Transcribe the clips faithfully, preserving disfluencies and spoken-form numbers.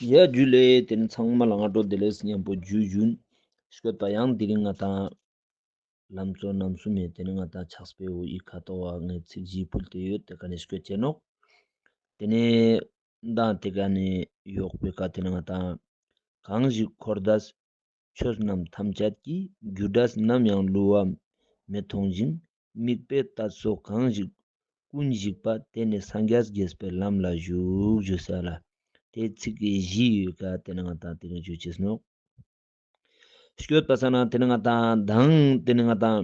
ཡ་ཇུ་ལེ། ཏེ་ནེ་ཚང་མ་ལ་སྔ་དྲོ་བདེ་ལེགས་ཉམ་པོ་ཇུ་ཇུ། སྐྱོད་པ་ཡང་དེ་རིང་ང་ཏང་ལམ་གཙོ་རྣམ་གསུམ་མེ་ཏེ་ནེ་ང་ཏང་ཕྱག་དཔེའི་ཡི་ཁ་ཐོག་བ་ངས་ཚིག་བཞི་ཕུལ་ཏེ་ཡོད། ཏེ་ཀ་ནེ་སྐྱོད་ཅེས་ནོག། ཏེ་ནེ་མདང་ཏེ་ཀ་ནེ་ཡོག་པའི་ཀ་ཏེ་ནེ་ང་ཏང་གང་ཞིག་འཁོར་འདས་ཆོས་རྣམས་ཐམས་ཅད་ཀྱི། རྒྱུ་འབྲས་ནམ་ཡང་བསླུ་བ་མི་མཐོང་ཞིང་། དམིགས་པའི་གཏད་སོ་གང་ཞིག་ཀུན་ཞིག་པ། དེ་ནི་སངས་རྒྱས་དགྱེས་པའི་ལམ་ལ་ཞུགས། ཞུ་ས་ལ། ཏེ་ཚིག་གི་བཞི་ཡོད་ཀ་ཏེ་ནེ་ང་ཏང་ཏེ་ནེ་ཞུ་ཅེས་ནོག། སྐྱོད་པ་ས་ན་ཏེ་ནེ་ང་ཏང་མདང་ཏེ་ནེ་ང་ཏང་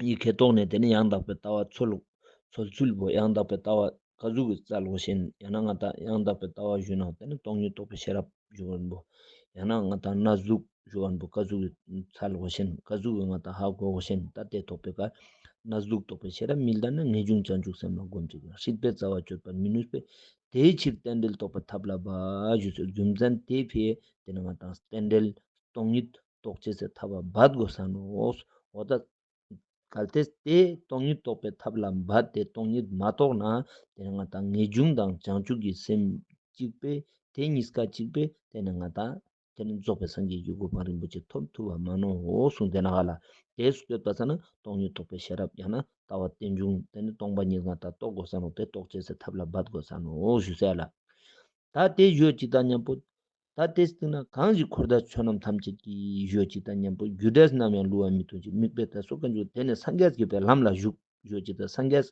ཡི་ཁེ་ཐོག་ནེ་ཏེ་ནེ་ཡང་དག་པའི་ལྟ་བ་འཚོལ་འཚོལ་ཚུལ་བོ་ཡང་དག་པའི་ལྟ་བ་ཀ་ཟུག་གི་འཚོལ་དགོས་ཤེན། ཡང་ན་ང་ཏང་ཡང་དག་པའི་ལྟ་བ་ཞུ་ན་ཏེ་ནེ་སྟོང་ཉིད་རྟོགས་པའི་ཤེས་རབ་ཞུ་བ་ན་བོ། ཡང་ན་ང་ཏང་གནས་ལུགས་ཞུ་བ་ན་བོ་ཀ་ཟུག་གི་འཚོལ་དགོས་ཤེན། ཀ་ཟུག་གི་ང་ཏང་ཧ་གོ་དགོས་ཤེན། ད་ཏེ་རྟོགས་པའི་ཀ་གནས་ལུགས་རྟོགས་པའི་ཤེས་རབ་མི་ལྡན་ན། ངེས་འབྱུང་བྱང་ཆུབ་སེམས་ལ་སྒོམ་ཅིག་ཡང་། སྲིད་པའི་རྩ་བ་གཅོད་པར་མི་ནུས་པས། དེའི་ཕྱིར་རྟེན་འབྲེལ་རྟོགས་པའི་ཐབས་ལ་འབད། ཞུ་ཚུལ་རྒྱུ་མཚན་ཏེ་ཕི་ཏེ་ནེ་ང་ཏང་རྟེན་འབྲེལ་སྟོང་ཉིད་རྟོགས་ཅེས་སི་ཐབས་ལ་འབད་དགོས་ས་ནོག། འོ་ད་གལ་ཏེ་ཏེ་སྟོང་ཉིད་རྟོགས་པའི་ཐབས་ལ་འབད་དེ་སྟོང་ཉིད་མ་རྟོགས་ན་ཏེ་ནེ་ང་ཏང་ངེས་འབྱུང་དང་བྱང་ཆུབ་ཀྱི་སེམས་གཅིག་པས་ཏེ་གཉིས་ཀ་གཅིག་པས་ཏེ་ནེ་ང་ཏང་ཏེ་ནེ་རྫོགས་པའི་སངས་རྒྱས་ཀྱི་གོ་འཕང་རིན་པོ་ཆེ་ཐོབ་ཐུབ་པ་མ་ནོག་གསུངས། ཏེ་ནེ་ཧ་ལ་ཏེ་སྐྱོད་པ་ས་ན་སྟོང་ཉིད་རྟོགས་པའི་ཤེས་རབ་ཡང་ན་ལྟ་བ་རྟེན་འབྱུང་ཏེ་ནེ་སྟོང་པ་ཉིད་ང་ཏང་རྟོགས་དགོས་ས་ནོག། ཏེ་རྟོགས་ཅེས་སི་ཐབས་ལ་འབད་དགོས་ས་ནོག་ཞུ་ས་ལ། ད་ཏེ་ཞུ་ཅིག་དང་ཉམ་པོ། ད་ཏེ་སྟིང་ནེ་གང་ཞིག་འཁོར་འདས་ཆོས་རྣམས་ཐམས་ཅད་ཀྱི། ཞུ་ཅིག་དང་ཉམ་པོ་རྒྱུ་འབྲས་ནམ་ཡང་བསླུ་བ་མི་མཐོང་ཞིང་། དམིགས་པའི་གཏད་སོ་གང་ཞིག་དེ་ནི་སངས་རྒྱས་དགྱེས་པའི་ལམ་ལ་ཞུགས། ཞུ་ཅིག་དང་སངས་རྒྱས་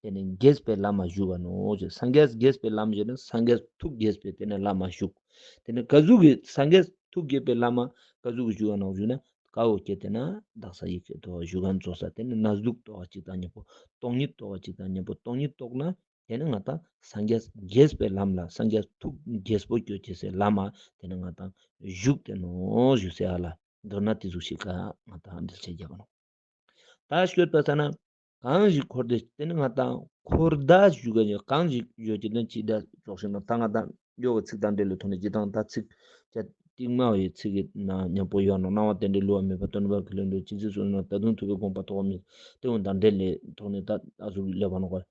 ཏེ་ནེ་དགྱེས་པའི་ལམ་ལ་ཞུགས་པ་ནོག། སངས་རྒྱས་དགྱེས་པའི་ལམ་ཞུ་ན་སངས་རྒྱས་ཐུགས་དགྱེས་པའི་ཏེ་ནེ་ལམ་ལ་ཞུགས། ཏེ་ནེ་ཀ་ཟུག་གི་སངས་རྒྱས་ཐུགས་དགྱེས་པའི་ལམ་ལ་ཀ་ཟུག་གི་ཞུགས་པ་ནོག་ཞུ་ན་ཀ་བོ་ཁྱེར་ཏེ་ན་དག་ས་ཡི་གེ་ཐོག་ཞུ་ཁན་ཙོགས་ས་ཏེ་ནེ་གནས་ལུགས་རྟོགས་པ་ཅིག་དང་ཉམ་པོ་སྟོང་ཉིད་རྟོགས་པ་ཅིག་དང་ཉམ་པོ་སྟོང་ཉིད་རྟོགས་ན་ཏེ་ནེ་ང་ཏང་སངས་རྒྱས་དགྱེས་པའི་ལམ་ལ་སངས་རྒྱས་ཐུགས་དགྱེས་པོ་སྐྱོད་ཅེས་སི་ལམ་ལ་ཏེ་ནེ་ང་ཏང་ཞུགས་ཏེ་ནོག་ཞུ་ས་ལ། མདོར་ན་ཏེ་ཟུག་ཤིག་ག་ང་ཏང་འགྲེལ་བཤད་རྒྱབ་པ་ནོག། ད་སྐྱོད་པ་ས་ན་གང་ཞིག་འཁོར་འདས་ཏེ་ནེ་ང་ཏང་འཁོར་འདས་ཞུ་ག་ནི་གང་ཞིག་ཡོད་ཅེ་ན་ཅི་ད་ཙོགས་ཤིག་ན་ད་ང་ཏང་ཡོག་གི་ཚིག་དང་འབྲེལ་ལོ་ཐོག་ནེ་ཅི་དང་ད་ཚིག་ཅ་ཏིང་མ་བའི་ཚིག་གི་ན་ཉམ་པོ་ཡོད་ནོག། སྣང་བ་རྟེན་འབྲེལ་བསླུ་བ་མེད་པ་སྟོན་པ་གི་ལུང་དུ་ཅི་ཚིག་གསུངས་ན་ད་དུང་ཐུབ་པའི་དགོངས་པ་རྟོགས་མིན་ཏེ་འོ་དང་འབྲེལ་ལེ་ཐོག་ནེ་ད་ཨ་ཟུག་ལེ་བ་ནོག་ག།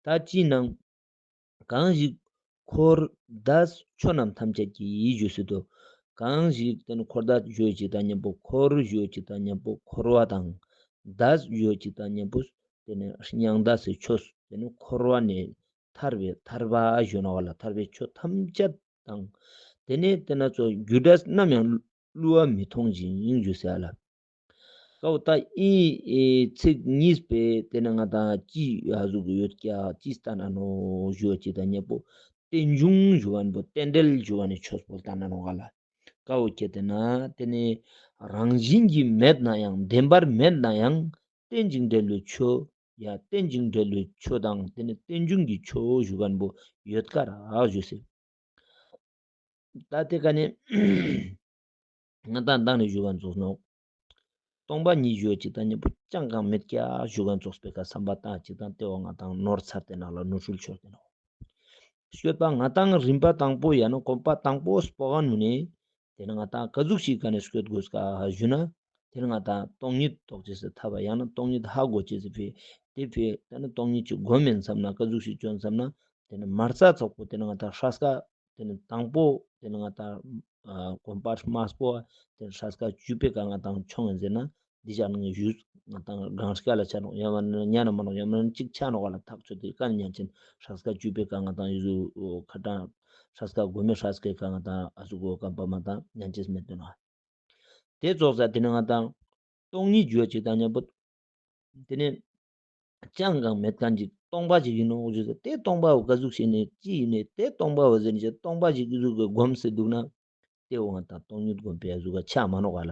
ད་ཅི་ནང་གང་ཞིག་འཁོར་འདས་ཆོས་རྣམས་ཐམས་ཅད་ཀྱི་ཞུ་སྲིད་དོ། གང་ཞིག་ཏེ་ནེ་འཁོར་འདས་ཞུ་ཅིག་དང་ཉམ་པོ་འཁོར་ཞུ་ཅིག་དང་ཉམ་པོ་འཁོར་བ་དང་འདས་ཞུ་ཅིག་དང་ཉམ་པོ་ཏེ་ནེ་མྱང་འདས་སི་ཆོས་ཏེ་ནེ་འཁོར་བ་ནེ་ཐར་བའི་ཐར་པ་ཞུ་ནོག་ལ་ཐར་པའི་ཆོས་ཐམས་ཅད་དང་ཏེ་ནེ་ཏེ་ན་ཙོགས་རྒྱུ་འབྲས་ནམ་ཡང་བསླུ་བ་མི་མཐོང་ཞིང་ཞུ་ས་ལ། ཀ་བོ་ད་ཨི་ཨི་ཚིག་གཉིས་པའི་ཏེ་ནེ་ང་ཏང་ཅི་ཡ་ཟུག་ཡོད་ཀྱག་ཅི་ལྟ་ན་ནོག་ཞུ་ཅིག་དང་ཉམ་པོ་རྟེན་འབྱུང་ཞུ་བ་ན་བོ་རྟེན་འབྲེལ་ཞུ་བ་ནི་ཆོས་པོ་ལྟ་ན་ནོག་ག་ལ། ཀ་བོ་ཁྱེར་ཏེ་ན་ཏེ་ནེ་རང་བཞིན་གྱིས་མེད་ན་ཡང་བདེན་པར་མེད་ན་ཡང་རྟེན་ཅིང་འབྲེལ་བའི་ཆོས་ཡ་རྟེན་ཅིང་འབྲེལ་བའི་ཆོས་དང་ཏེ་ནེ་རྟེན་འབྱུང་གི་ཆོས་ཞུ་བ་ན་བོ་ཡོད་ཀ་ར་ཞུ་སེ། ད་ཏེ་ཀ་ནེ་ང་ཏང་མདང་ནེ་ཞུ་བ་ཙོགས་ནོག། སྟོང་པ་ཉིད་ཞུ་ཅིག་དང་ཉམ་པོ་ཅང་གང་མེད་ཀྱག་ཞུ་ཁན་ཙོགས་པེ་ཀ་བསམ་པ་བཏང་ཅིག་དང་ཏེ་བོ་ང་ཏང་ནོར་ཚར་ཏེ་ནོག་ལ་ནོར་འཁྲུལ་ཤོར་ཏེ་ནོག། སྐྱོད་པ་ང་ཏང་རིམ་པ་དང་པོ་ཡང་ན་གོམ་པ་དང་པོ་སྤོ་ཁན་ནུ་ནེ་ཏེ་ནེ་ང་ཏང་ཀ་ཟུག་ཤིག་ག་ནེ་སྐྱོད་དགོས་ཀ་ཞུ་ན་ཏེ་ནེ་ང་ཏང་སྟོང་ཉིད་རྟོགས་ཅེས་སི་ཐབས་ཡང་ན་སྟོང་ཉིད་ཧ་གོ་ཅེས་སི་ཕི་ཏེ་ཕི་ཏེ་ནེ་སྟོང་ཉིད་ཅིག་སྒོམ་ཨིན་བསམ་ན་ཀ་ཟུག་ཤིག་ཅོ་ཨིན་བསམ་ན་ཏེ་ནེ་མ་རྩ་ཙོགས་པོ་ཏེ་ནེ་ང་ཏང་སྲས་ཀ་ཏེ་ནེ་དང་པོ་ཏེ་ནེ་ང་ཏང་ཨ་གོམ་པ་མ་སྤོ་བ་ཏེ་ནེ་སྲས་ཀ་བཅུ་པའི་ཀ་ང་ཏང་མཆོང་ཨིན་ཟེར་ན་འདི་ཅག་ནང་ཞུས་ང་ཏང་གང་སྐྱ་ལ་ཆ་ནོག་ཡང་མན་ན་ཉན་ན་མ་ནོག་ཡང་མན་ན་ཅིག་ཆ་ནོག་ག་ལ་ཐག་ཆོད་དེ་ཀ་ནེ་ཉན་ཅན་སྲས་ཀ་བཅུ་པའི་ཀ་ང་ཏང་ཡུ་ཟུ་ཁ་ཏང་སྲས་ཀ་གོ་མེ་སྲས་ཀའི་ཀ་ང་ཏང་ཨ་ཟུག་གོ་ཀམ་པ་མ་ཏང་ཉན་ཅེས་མེད་དོ་ནོག། ཏེ་ཙོགས་ས་ཏེ་ནེ་ང་ཏང་སྟོང་ཉིད་ཞུ་ཅིག་དང་ཉམ་པོ་ཏེ་ནེ་ཅང་གང་མེད་ཁན་ཅིག་སྟོང་པ་ཅིག་ཨིན་ནོག་ཞུ་ས་ཏེ་སྟོང་པ་བོ་ཀ་ཟུག་ཤིག་ནེ་ཅི་ཨིན་ནེ་ཏེ་སྟོང་པ་བོ་ཟེར་ནེ་སྟོང་པ་ཅིག་ཟུག་གི་སྒོམ་སེ་དུག་ན་ཏེ་བོ་ང་ཏང་སྟོང་ཉིད་སྒོམ་པའི་ཟུག་ག་ཆ་མ་ནོག་ག་ལ།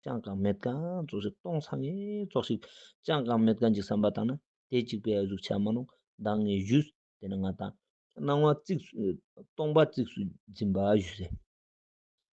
ཅང་གང་མེད་ཁན་ཙོགས་ཤིག་སྟོང་སང་ངེ་ཙོགས་ཤིག་ཅང་གང་མེད་ཁན་ཅིག་བསམ་པ་བཏང་ན་ཏེ་ཅིག་པའི་ཟུག་ཆ་མ་ནོག་མདང་ངེ་ཞུས། ཏེ་ནེ་ང་ཏང་སྣང་བ་གཙིགས་སུ་སྟོང་པ་གཙིགས་སུ་འཛིན་པ་ཞུ་སེ།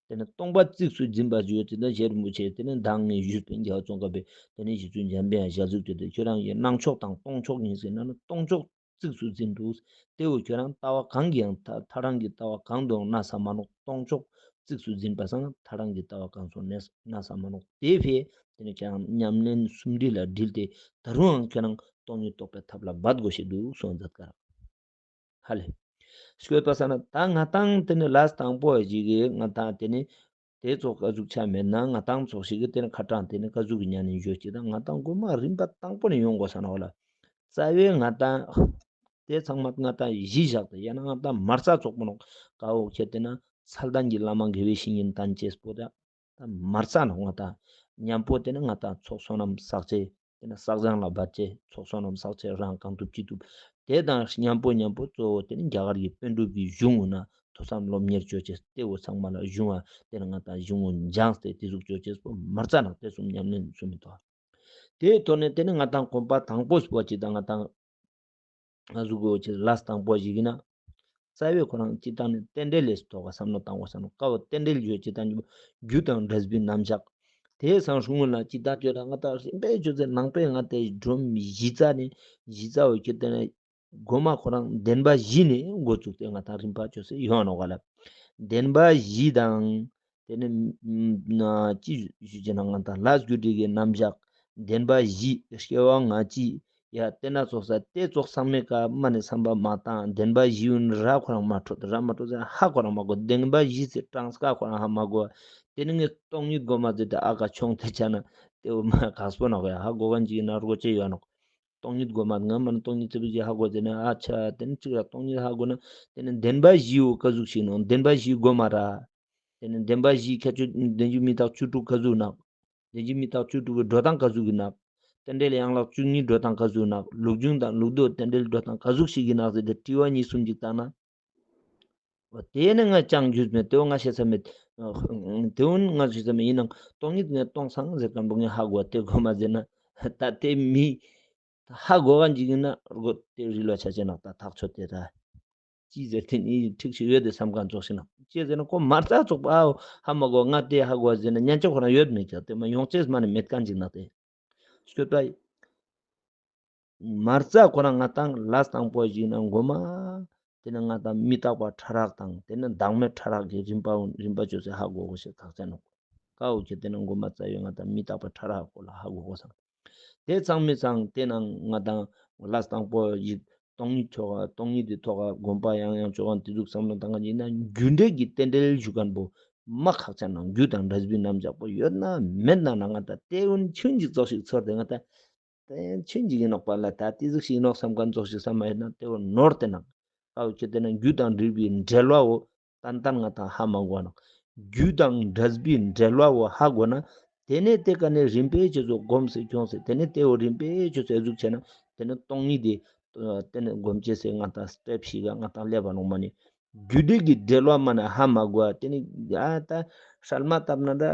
ཏེ་ནེ་སྟོང་པ་གཙིགས་སུ་འཛིན་པ་ཞུ་ཡོད་ཅེ་ན་རྗེ་རིན་པོ་ཆེ་ཏེ་ནེ་མདང་ངེ་ཞུས་པའི་རྒྱལ་བ་ཙོང་ཁ་པའི་ཏེ་ནེ་རྗེ་བཙུན་འཇམ་པའི་དབྱངས་ཞལ་གཟིགས་ཏེ་ཏེ་ཁྱོད་རང་གི་སྣང་ཕྱོགས་དང་སྟོང་ཕྱོགས་ཡིན་ཟེར་ན་ནི་སྟོང་ཕྱོགས་གཙིགས་སུ་འཛིན་འདུག། ཏེ་བོ་ཁྱོད་རང་ལྟ་བ་གང་གིས་ཡང་ཐ་ཐ་རང་གི་ལྟ་བ་གང་དུའང་གནས་ས་མ་ནོག། སྟོང་ཕྱོགས་གཙིགས་སུ་འཛིན་པ་སང་ཐ་རང་གི་ལྟ་བ་གང་སོང་གནས་ས་མ་ནོག། ཏེ་ཕི་ཏེ་ནེ་ཁྱོད་རང་ཉམས་ལེན་སུམ་སྒྲིལ་ལ་སྒྲིལ་ཏེ་ད་རུང་ཡང་ཁྱོད་རང་སྟོང་ཉིད་རྟོགས་པའི་ཐབས་ལ་འབད་དགོས་ཤེས་འདུག་གསུངས་མཛད་ཀ་རག། ཧ་ལེ། སྐྱོད་པ་ས་ན་ད་ང་ཏང་ཏེ་ནེ་ལས་དང་པོ་ཞིག་གི་ང་ཏང་ཏེ་ནེ་ཏེ་ཙོགས་ཀ་ཟུག་ཆ་མེད་ན་ང་ཏང་ཙོགས་ཤིག་གི་ཏེ་ནེ་ཁ་ཏང་ཏེ་ནེ་ཀ་ཟུག་གི་ཉན་ནི་ཞུ་ཅེས་དང་ང་ཏང་གོ་མ་རིམ་པ་དང་པོ་ནེ་ཡོང་དགོས་ས་ན་འོ་ལ། རྩ་བའི་ང་ཏང་ཏེ་ཚང་མ་ང་ཏང་གཞི་བཞག་སྟེ་ཡང་ན་ང་ཏང་མ་རྩ་ཙོགས་པོ་ནོག་ཀ་བོ་ཁྱེར་ཏེ་ན་མཚན་ལྡན་གྱི་བླ་མ་དགེ་བའི་བཤེས་གཉེན་བསྟེན་ཅེས་པོ་ད་ད་མ་རྩ་ནོག་ང་ཏང་མཉམ་པོ་ཏེ་ནེ་ང་ཏང་ཚོགས་བསོད་ནམས་བསགས་ཅེས་ཏེ་ནེ་བསགས་སྦྱང་ལ་འབད་ཅེས་ཚོགས་བསོད་ནམས་བསགས་ཅེས་རང་གང་ཐུབ་ཅི་ཐུབ་ཏེ་དང་མཉམ་པོ་མཉམ་པོ་གཙོ་བོ་ཏེ་ནེ་རྒྱ་གར་གྱི་པཎ་གྲུབ་ཀྱི་གཞུང་ངོ་ན་ཐོས་བསམ་སློབ་གཉེར་ཅོ་ཅེས་ཏེ་བོ་ཚང་མ་ལ་གཞུང་བ་ཏེ་ནེ་ང་ཏང་གཞུང་ངོ་སྦྱངས་ཏེ་ཏེ་ཟུག་ཅོ་ཅེས་པོ་མ་རྩ་ནོག་ཏེ་གསུམ་ཉམས་ལེན་གསུམ་མི་ཐོག་ཏེ་ཐོག་ནེ་ཏེ་ནེ་ང་ཏང་གོམ་པ་དང་པོ་སྤོ་ཅིག་དང་ང་ཏང་ང་ཟུག་གོ་ཅེས་ལས་དང་པོ་ཞིག་ཡིན་ན། རྩ་བའི་ཁོ་རང་སྤྱིར་བཏང་ནི་རྟེན་འབྲེལ་ལས་ཐོག་ག་བསམ་བློ་བཏང་དགོས་ས་ནོག་ཀ་བོ་རྟེན་འབྲེལ་ཡོད་སྤྱིར་བཏང་གི་རྒྱུ་དང་འབྲས་བུའི་རྣམ་གཞག་ཏེ་སང་སྲུང་ངུ་ལ་ཅི་ད་ཅོ་ད་ང་ད་རིམ་པས་ཅོ་ཚེ་ནང་པའི་ང་ཏེ་སྒྲོམ་གཞི་རྩ་ནི་གཞི་རྩ་བོ་ཁྱེར་ཏེ་ན་གོ་མ་ཁོ་རང་བདེན་པ་བཞི་ནི་འགོ་བཙུགས་ཏེ་ང་ད་རིམ་པ་ཅོ་ཚེ་ཡོང་ནོག་ག་ལ། བདེན་པ་བཞི་དང་ཏེ་ནེ་ཅི་ཞུ་ཅེ་ན་ང་ད་ལས་རྒྱུ་འབྲས་ཀྱི་རྣམ་གཞག་བདེན་པ་བཞི་སྐྱེ་བ་སྔ་ཕྱི་ཡ་ཏེ་ན་ཙོགས་ས་ཏེ་ཙོགས་ཚང་མའི་ཀ་མ་ནེ་བསམ་པ་མ་བཏང་བདེན་པ་བཞི་ཡུན་ར་ཁོ་རང་མ་འཕྲོད་ར་མ་འཕྲོད་ཟེར་ཧ་ཁོ་རང་མ་གོ་བདེན་པ་བཞི་ཟེར་གྲངས་ཀ་ཁོ་རང་ཧ་མ་གོ་ཏེ་ནེ་ངས་སྟོང་ཉིད་སྒོམ་མ་ཟེར་ཏེ་ཨ་ཀ་ཆུང་ཏེ་ཆ་ན་ཏེ་བོ་མ་ཁག་པོ་ནོག་ཡ་ཧ་གོ་ག་ཅིག་ན་རྒོ་ཅེ་ཡོད་ནོག་སྟོང་ཉིད་སྒོམ་མ་ང་མ་ནེ་སྟོང་ཉིད་ཚེ་བི་ཅི་ཧ་གོ་ཟེར་ན་ཨ་ཆ་ཏེ་ནེ་ཅིག་ར་སྟོང་ཉིད་ཧ་གོ་ན་ཏེ་ནེ་བདེན་པ་བཞི་བོ་ཀ་ཟུག་ཞིག་ནོག་བདེན་པ་བཞི་སྒོམ་མ་ར། ཏེ་ནེ་བདེན་པ་བཞིའི་ཁྱད་ཆོས་བདེན་བཞི་མི་རྟག་བཅུ་དྲུག་ཀ་ཟུག་ནོག་བདེན་བཞི་མི་རྟག་བཅུ་དྲུག་གི་འགྲོ་སྟངས་ཀ་ཟུག་གི་ནོག་རྟེན་འབྲེལ་ཡན་ལག་བཅུ་གཉིས་འགྲོ་སྟངས་ཀ་ཟུག་ནོག་ལུགས་འབྱུང་དང་ལུགས་ལྡོག་རྟེན་འབྲེལ་འགྲོ་སྟངས་ཀ་ཟུག་ཞིག་གི་ནོག་ཟེར་ཏེ་དྲི་བ་གཉིས་གསུམ་ཅིག་བཏང་ན། འོ་ཏེ་ནེ་ང་ཅང་རྒྱུས་མེད་ཏེ་བོ་ང་ཤེས་ས་མེད། ཏེ་བོ་ང་ཤེས་ས་མེད་ཡིན་ནང་སྟོང་ཉིད་ངས་སྟོང་སང་ཟེར་མཁན་པོ་ངས་ཧ་གོ་ཏེ་གོ་མ་ཟེར་ན་ད་ཏེ་མི་ཧ་གོ་ག་ཅིག་ཡིན་ན་རྒོ་ཏེ་རི་ལོ་ཆ་ཆེ་ནོག་ད་ཐག་ཆོད་ཏེ་ད། ཅི་ཟེར་ཏེ་ནི་ཁྲིག་ཤིག་ཡོད་དེ་བསམ་མཁན་ཙོགས་ཤིག་ན། ཅི་ཟེར་ན་ཁོ་མ་རྩ་ཙོགས་པ་ཨའོ་ཧ་མ་གོ་ང་ཏེ་ཧ་གོ་ཟེར་ན་ཉན་ཆ་ཁོ་རང་ཡོད་མེད་ཀྱག་ཏེ་མ་ཡོང་ཅེས་མ་ནེ་མེད་མཁན་ཅིག་ན་ཏེ། སྐྱོད་པ་ཡི། མ་རྩ་ཁོ་རང་ང་ཏང་ལས་དང་པོ་ཞིག་ན་མགོ་མ། ཏེ་ནེ་ང་ཏང་མི་རྟག་པ་ཕྲ་རགས་དང་ཏེ་ནེ་བདག་མེད་ཕྲ་རགས་ཀྱི་རིམ་པ་རིམ་པ་ཅོས་ཏེ་ཧ་གོ་དགོས་ཤེས་ཁག་ཆེ་ནོག་ཀ་བོ་ཁྱེར་ཏེ་ན་མགོ་མ་རྩ་བའི་ང་ཏང་མི་རྟག་པ་ཕྲ་རགས་སྐོར་ལ་ཧ་གོ་དགོས་སང་། ཏེ་ཚང་མའི་སང་ཏེ་ནང་ང་ཏང་ལས་དང་པོ་ཞིག་སྟོང་ཉིད་ཐོག་སྟོང་ཉིད་དེ་ཐོག་སྒོམ་པ་ཡང་ཡང་ཅོ་ག་ཏེ་ཟུག་བསམ་བློ་བཏང་ག་ཡིན་ན་རྒྱུ་འབྲས་ཀྱི་རྟེན་འབྲེལ་ཞུ་མཁན་པོ་མ་ཁག་ཆེ་ནང་རྒྱུ་དང་འབྲས་བུའི་རྣམ་གཞག་པོ་ཡོད་ན་མེད་ན་ན་ང་ཏང་ཏེ་འུན་ཆུན་ཅིག་ཙོགས་ཤིག་ཚོར་ཏེ་ང་ཏང་ཏེ་ཆུན་ཅིག་ཡིན་ནོག་པ་ལ་ད་ཏེ་ཟུག་ཤིག་ཡིན་ནོག་བསམ་མཁན་ཙོགས་ཤིག་བསམ་མ་ཡིན་ན་ཏེ་བོ་ནོར་ཏེ་ནང་ཀ་བོ་ཁྱེར་ཏེ་ན་རྒྱུ་དང་འབྲས་བུའི་འབྲེལ་བ་བོ་ཏན་ཏན་ང་ཏང་ཧ་མ་གོ་ནོག་རྒྱུ་དང་འབྲས་བུའི་འབྲེལ་བ་བོ་ཧ་གོ་ན། ཏེ་ནེ་ཏེ་ཀ་ནེ་རིམ་པས་ཅོས་ཏེ་སྒོམ་སེ་ཁྱོང་སེ་ཏེ་ནེ་ཏེ་བོ་རིམ་པས་ཅོས་ཏེ་ཟུག་ཆེ་ན་ཏེ་ནེ་སྟོང་ཉིད་དེ་ཏེ་ནེ་སྒོམ་ཅེས་སེ་ང་ཏང་སྟེབས་ཤིག་ག་ང་ཏང་སླེབས་པ་ནོག་མ་ནེ། རྒྱུ་འབྲས་ཀྱི་འབྲེལ་བ་མ་ནེ་ཧ་མ་གོ་ཏེ་ནེ་ཡ་ད་སྲན་མ་བཏབ་ན་ད་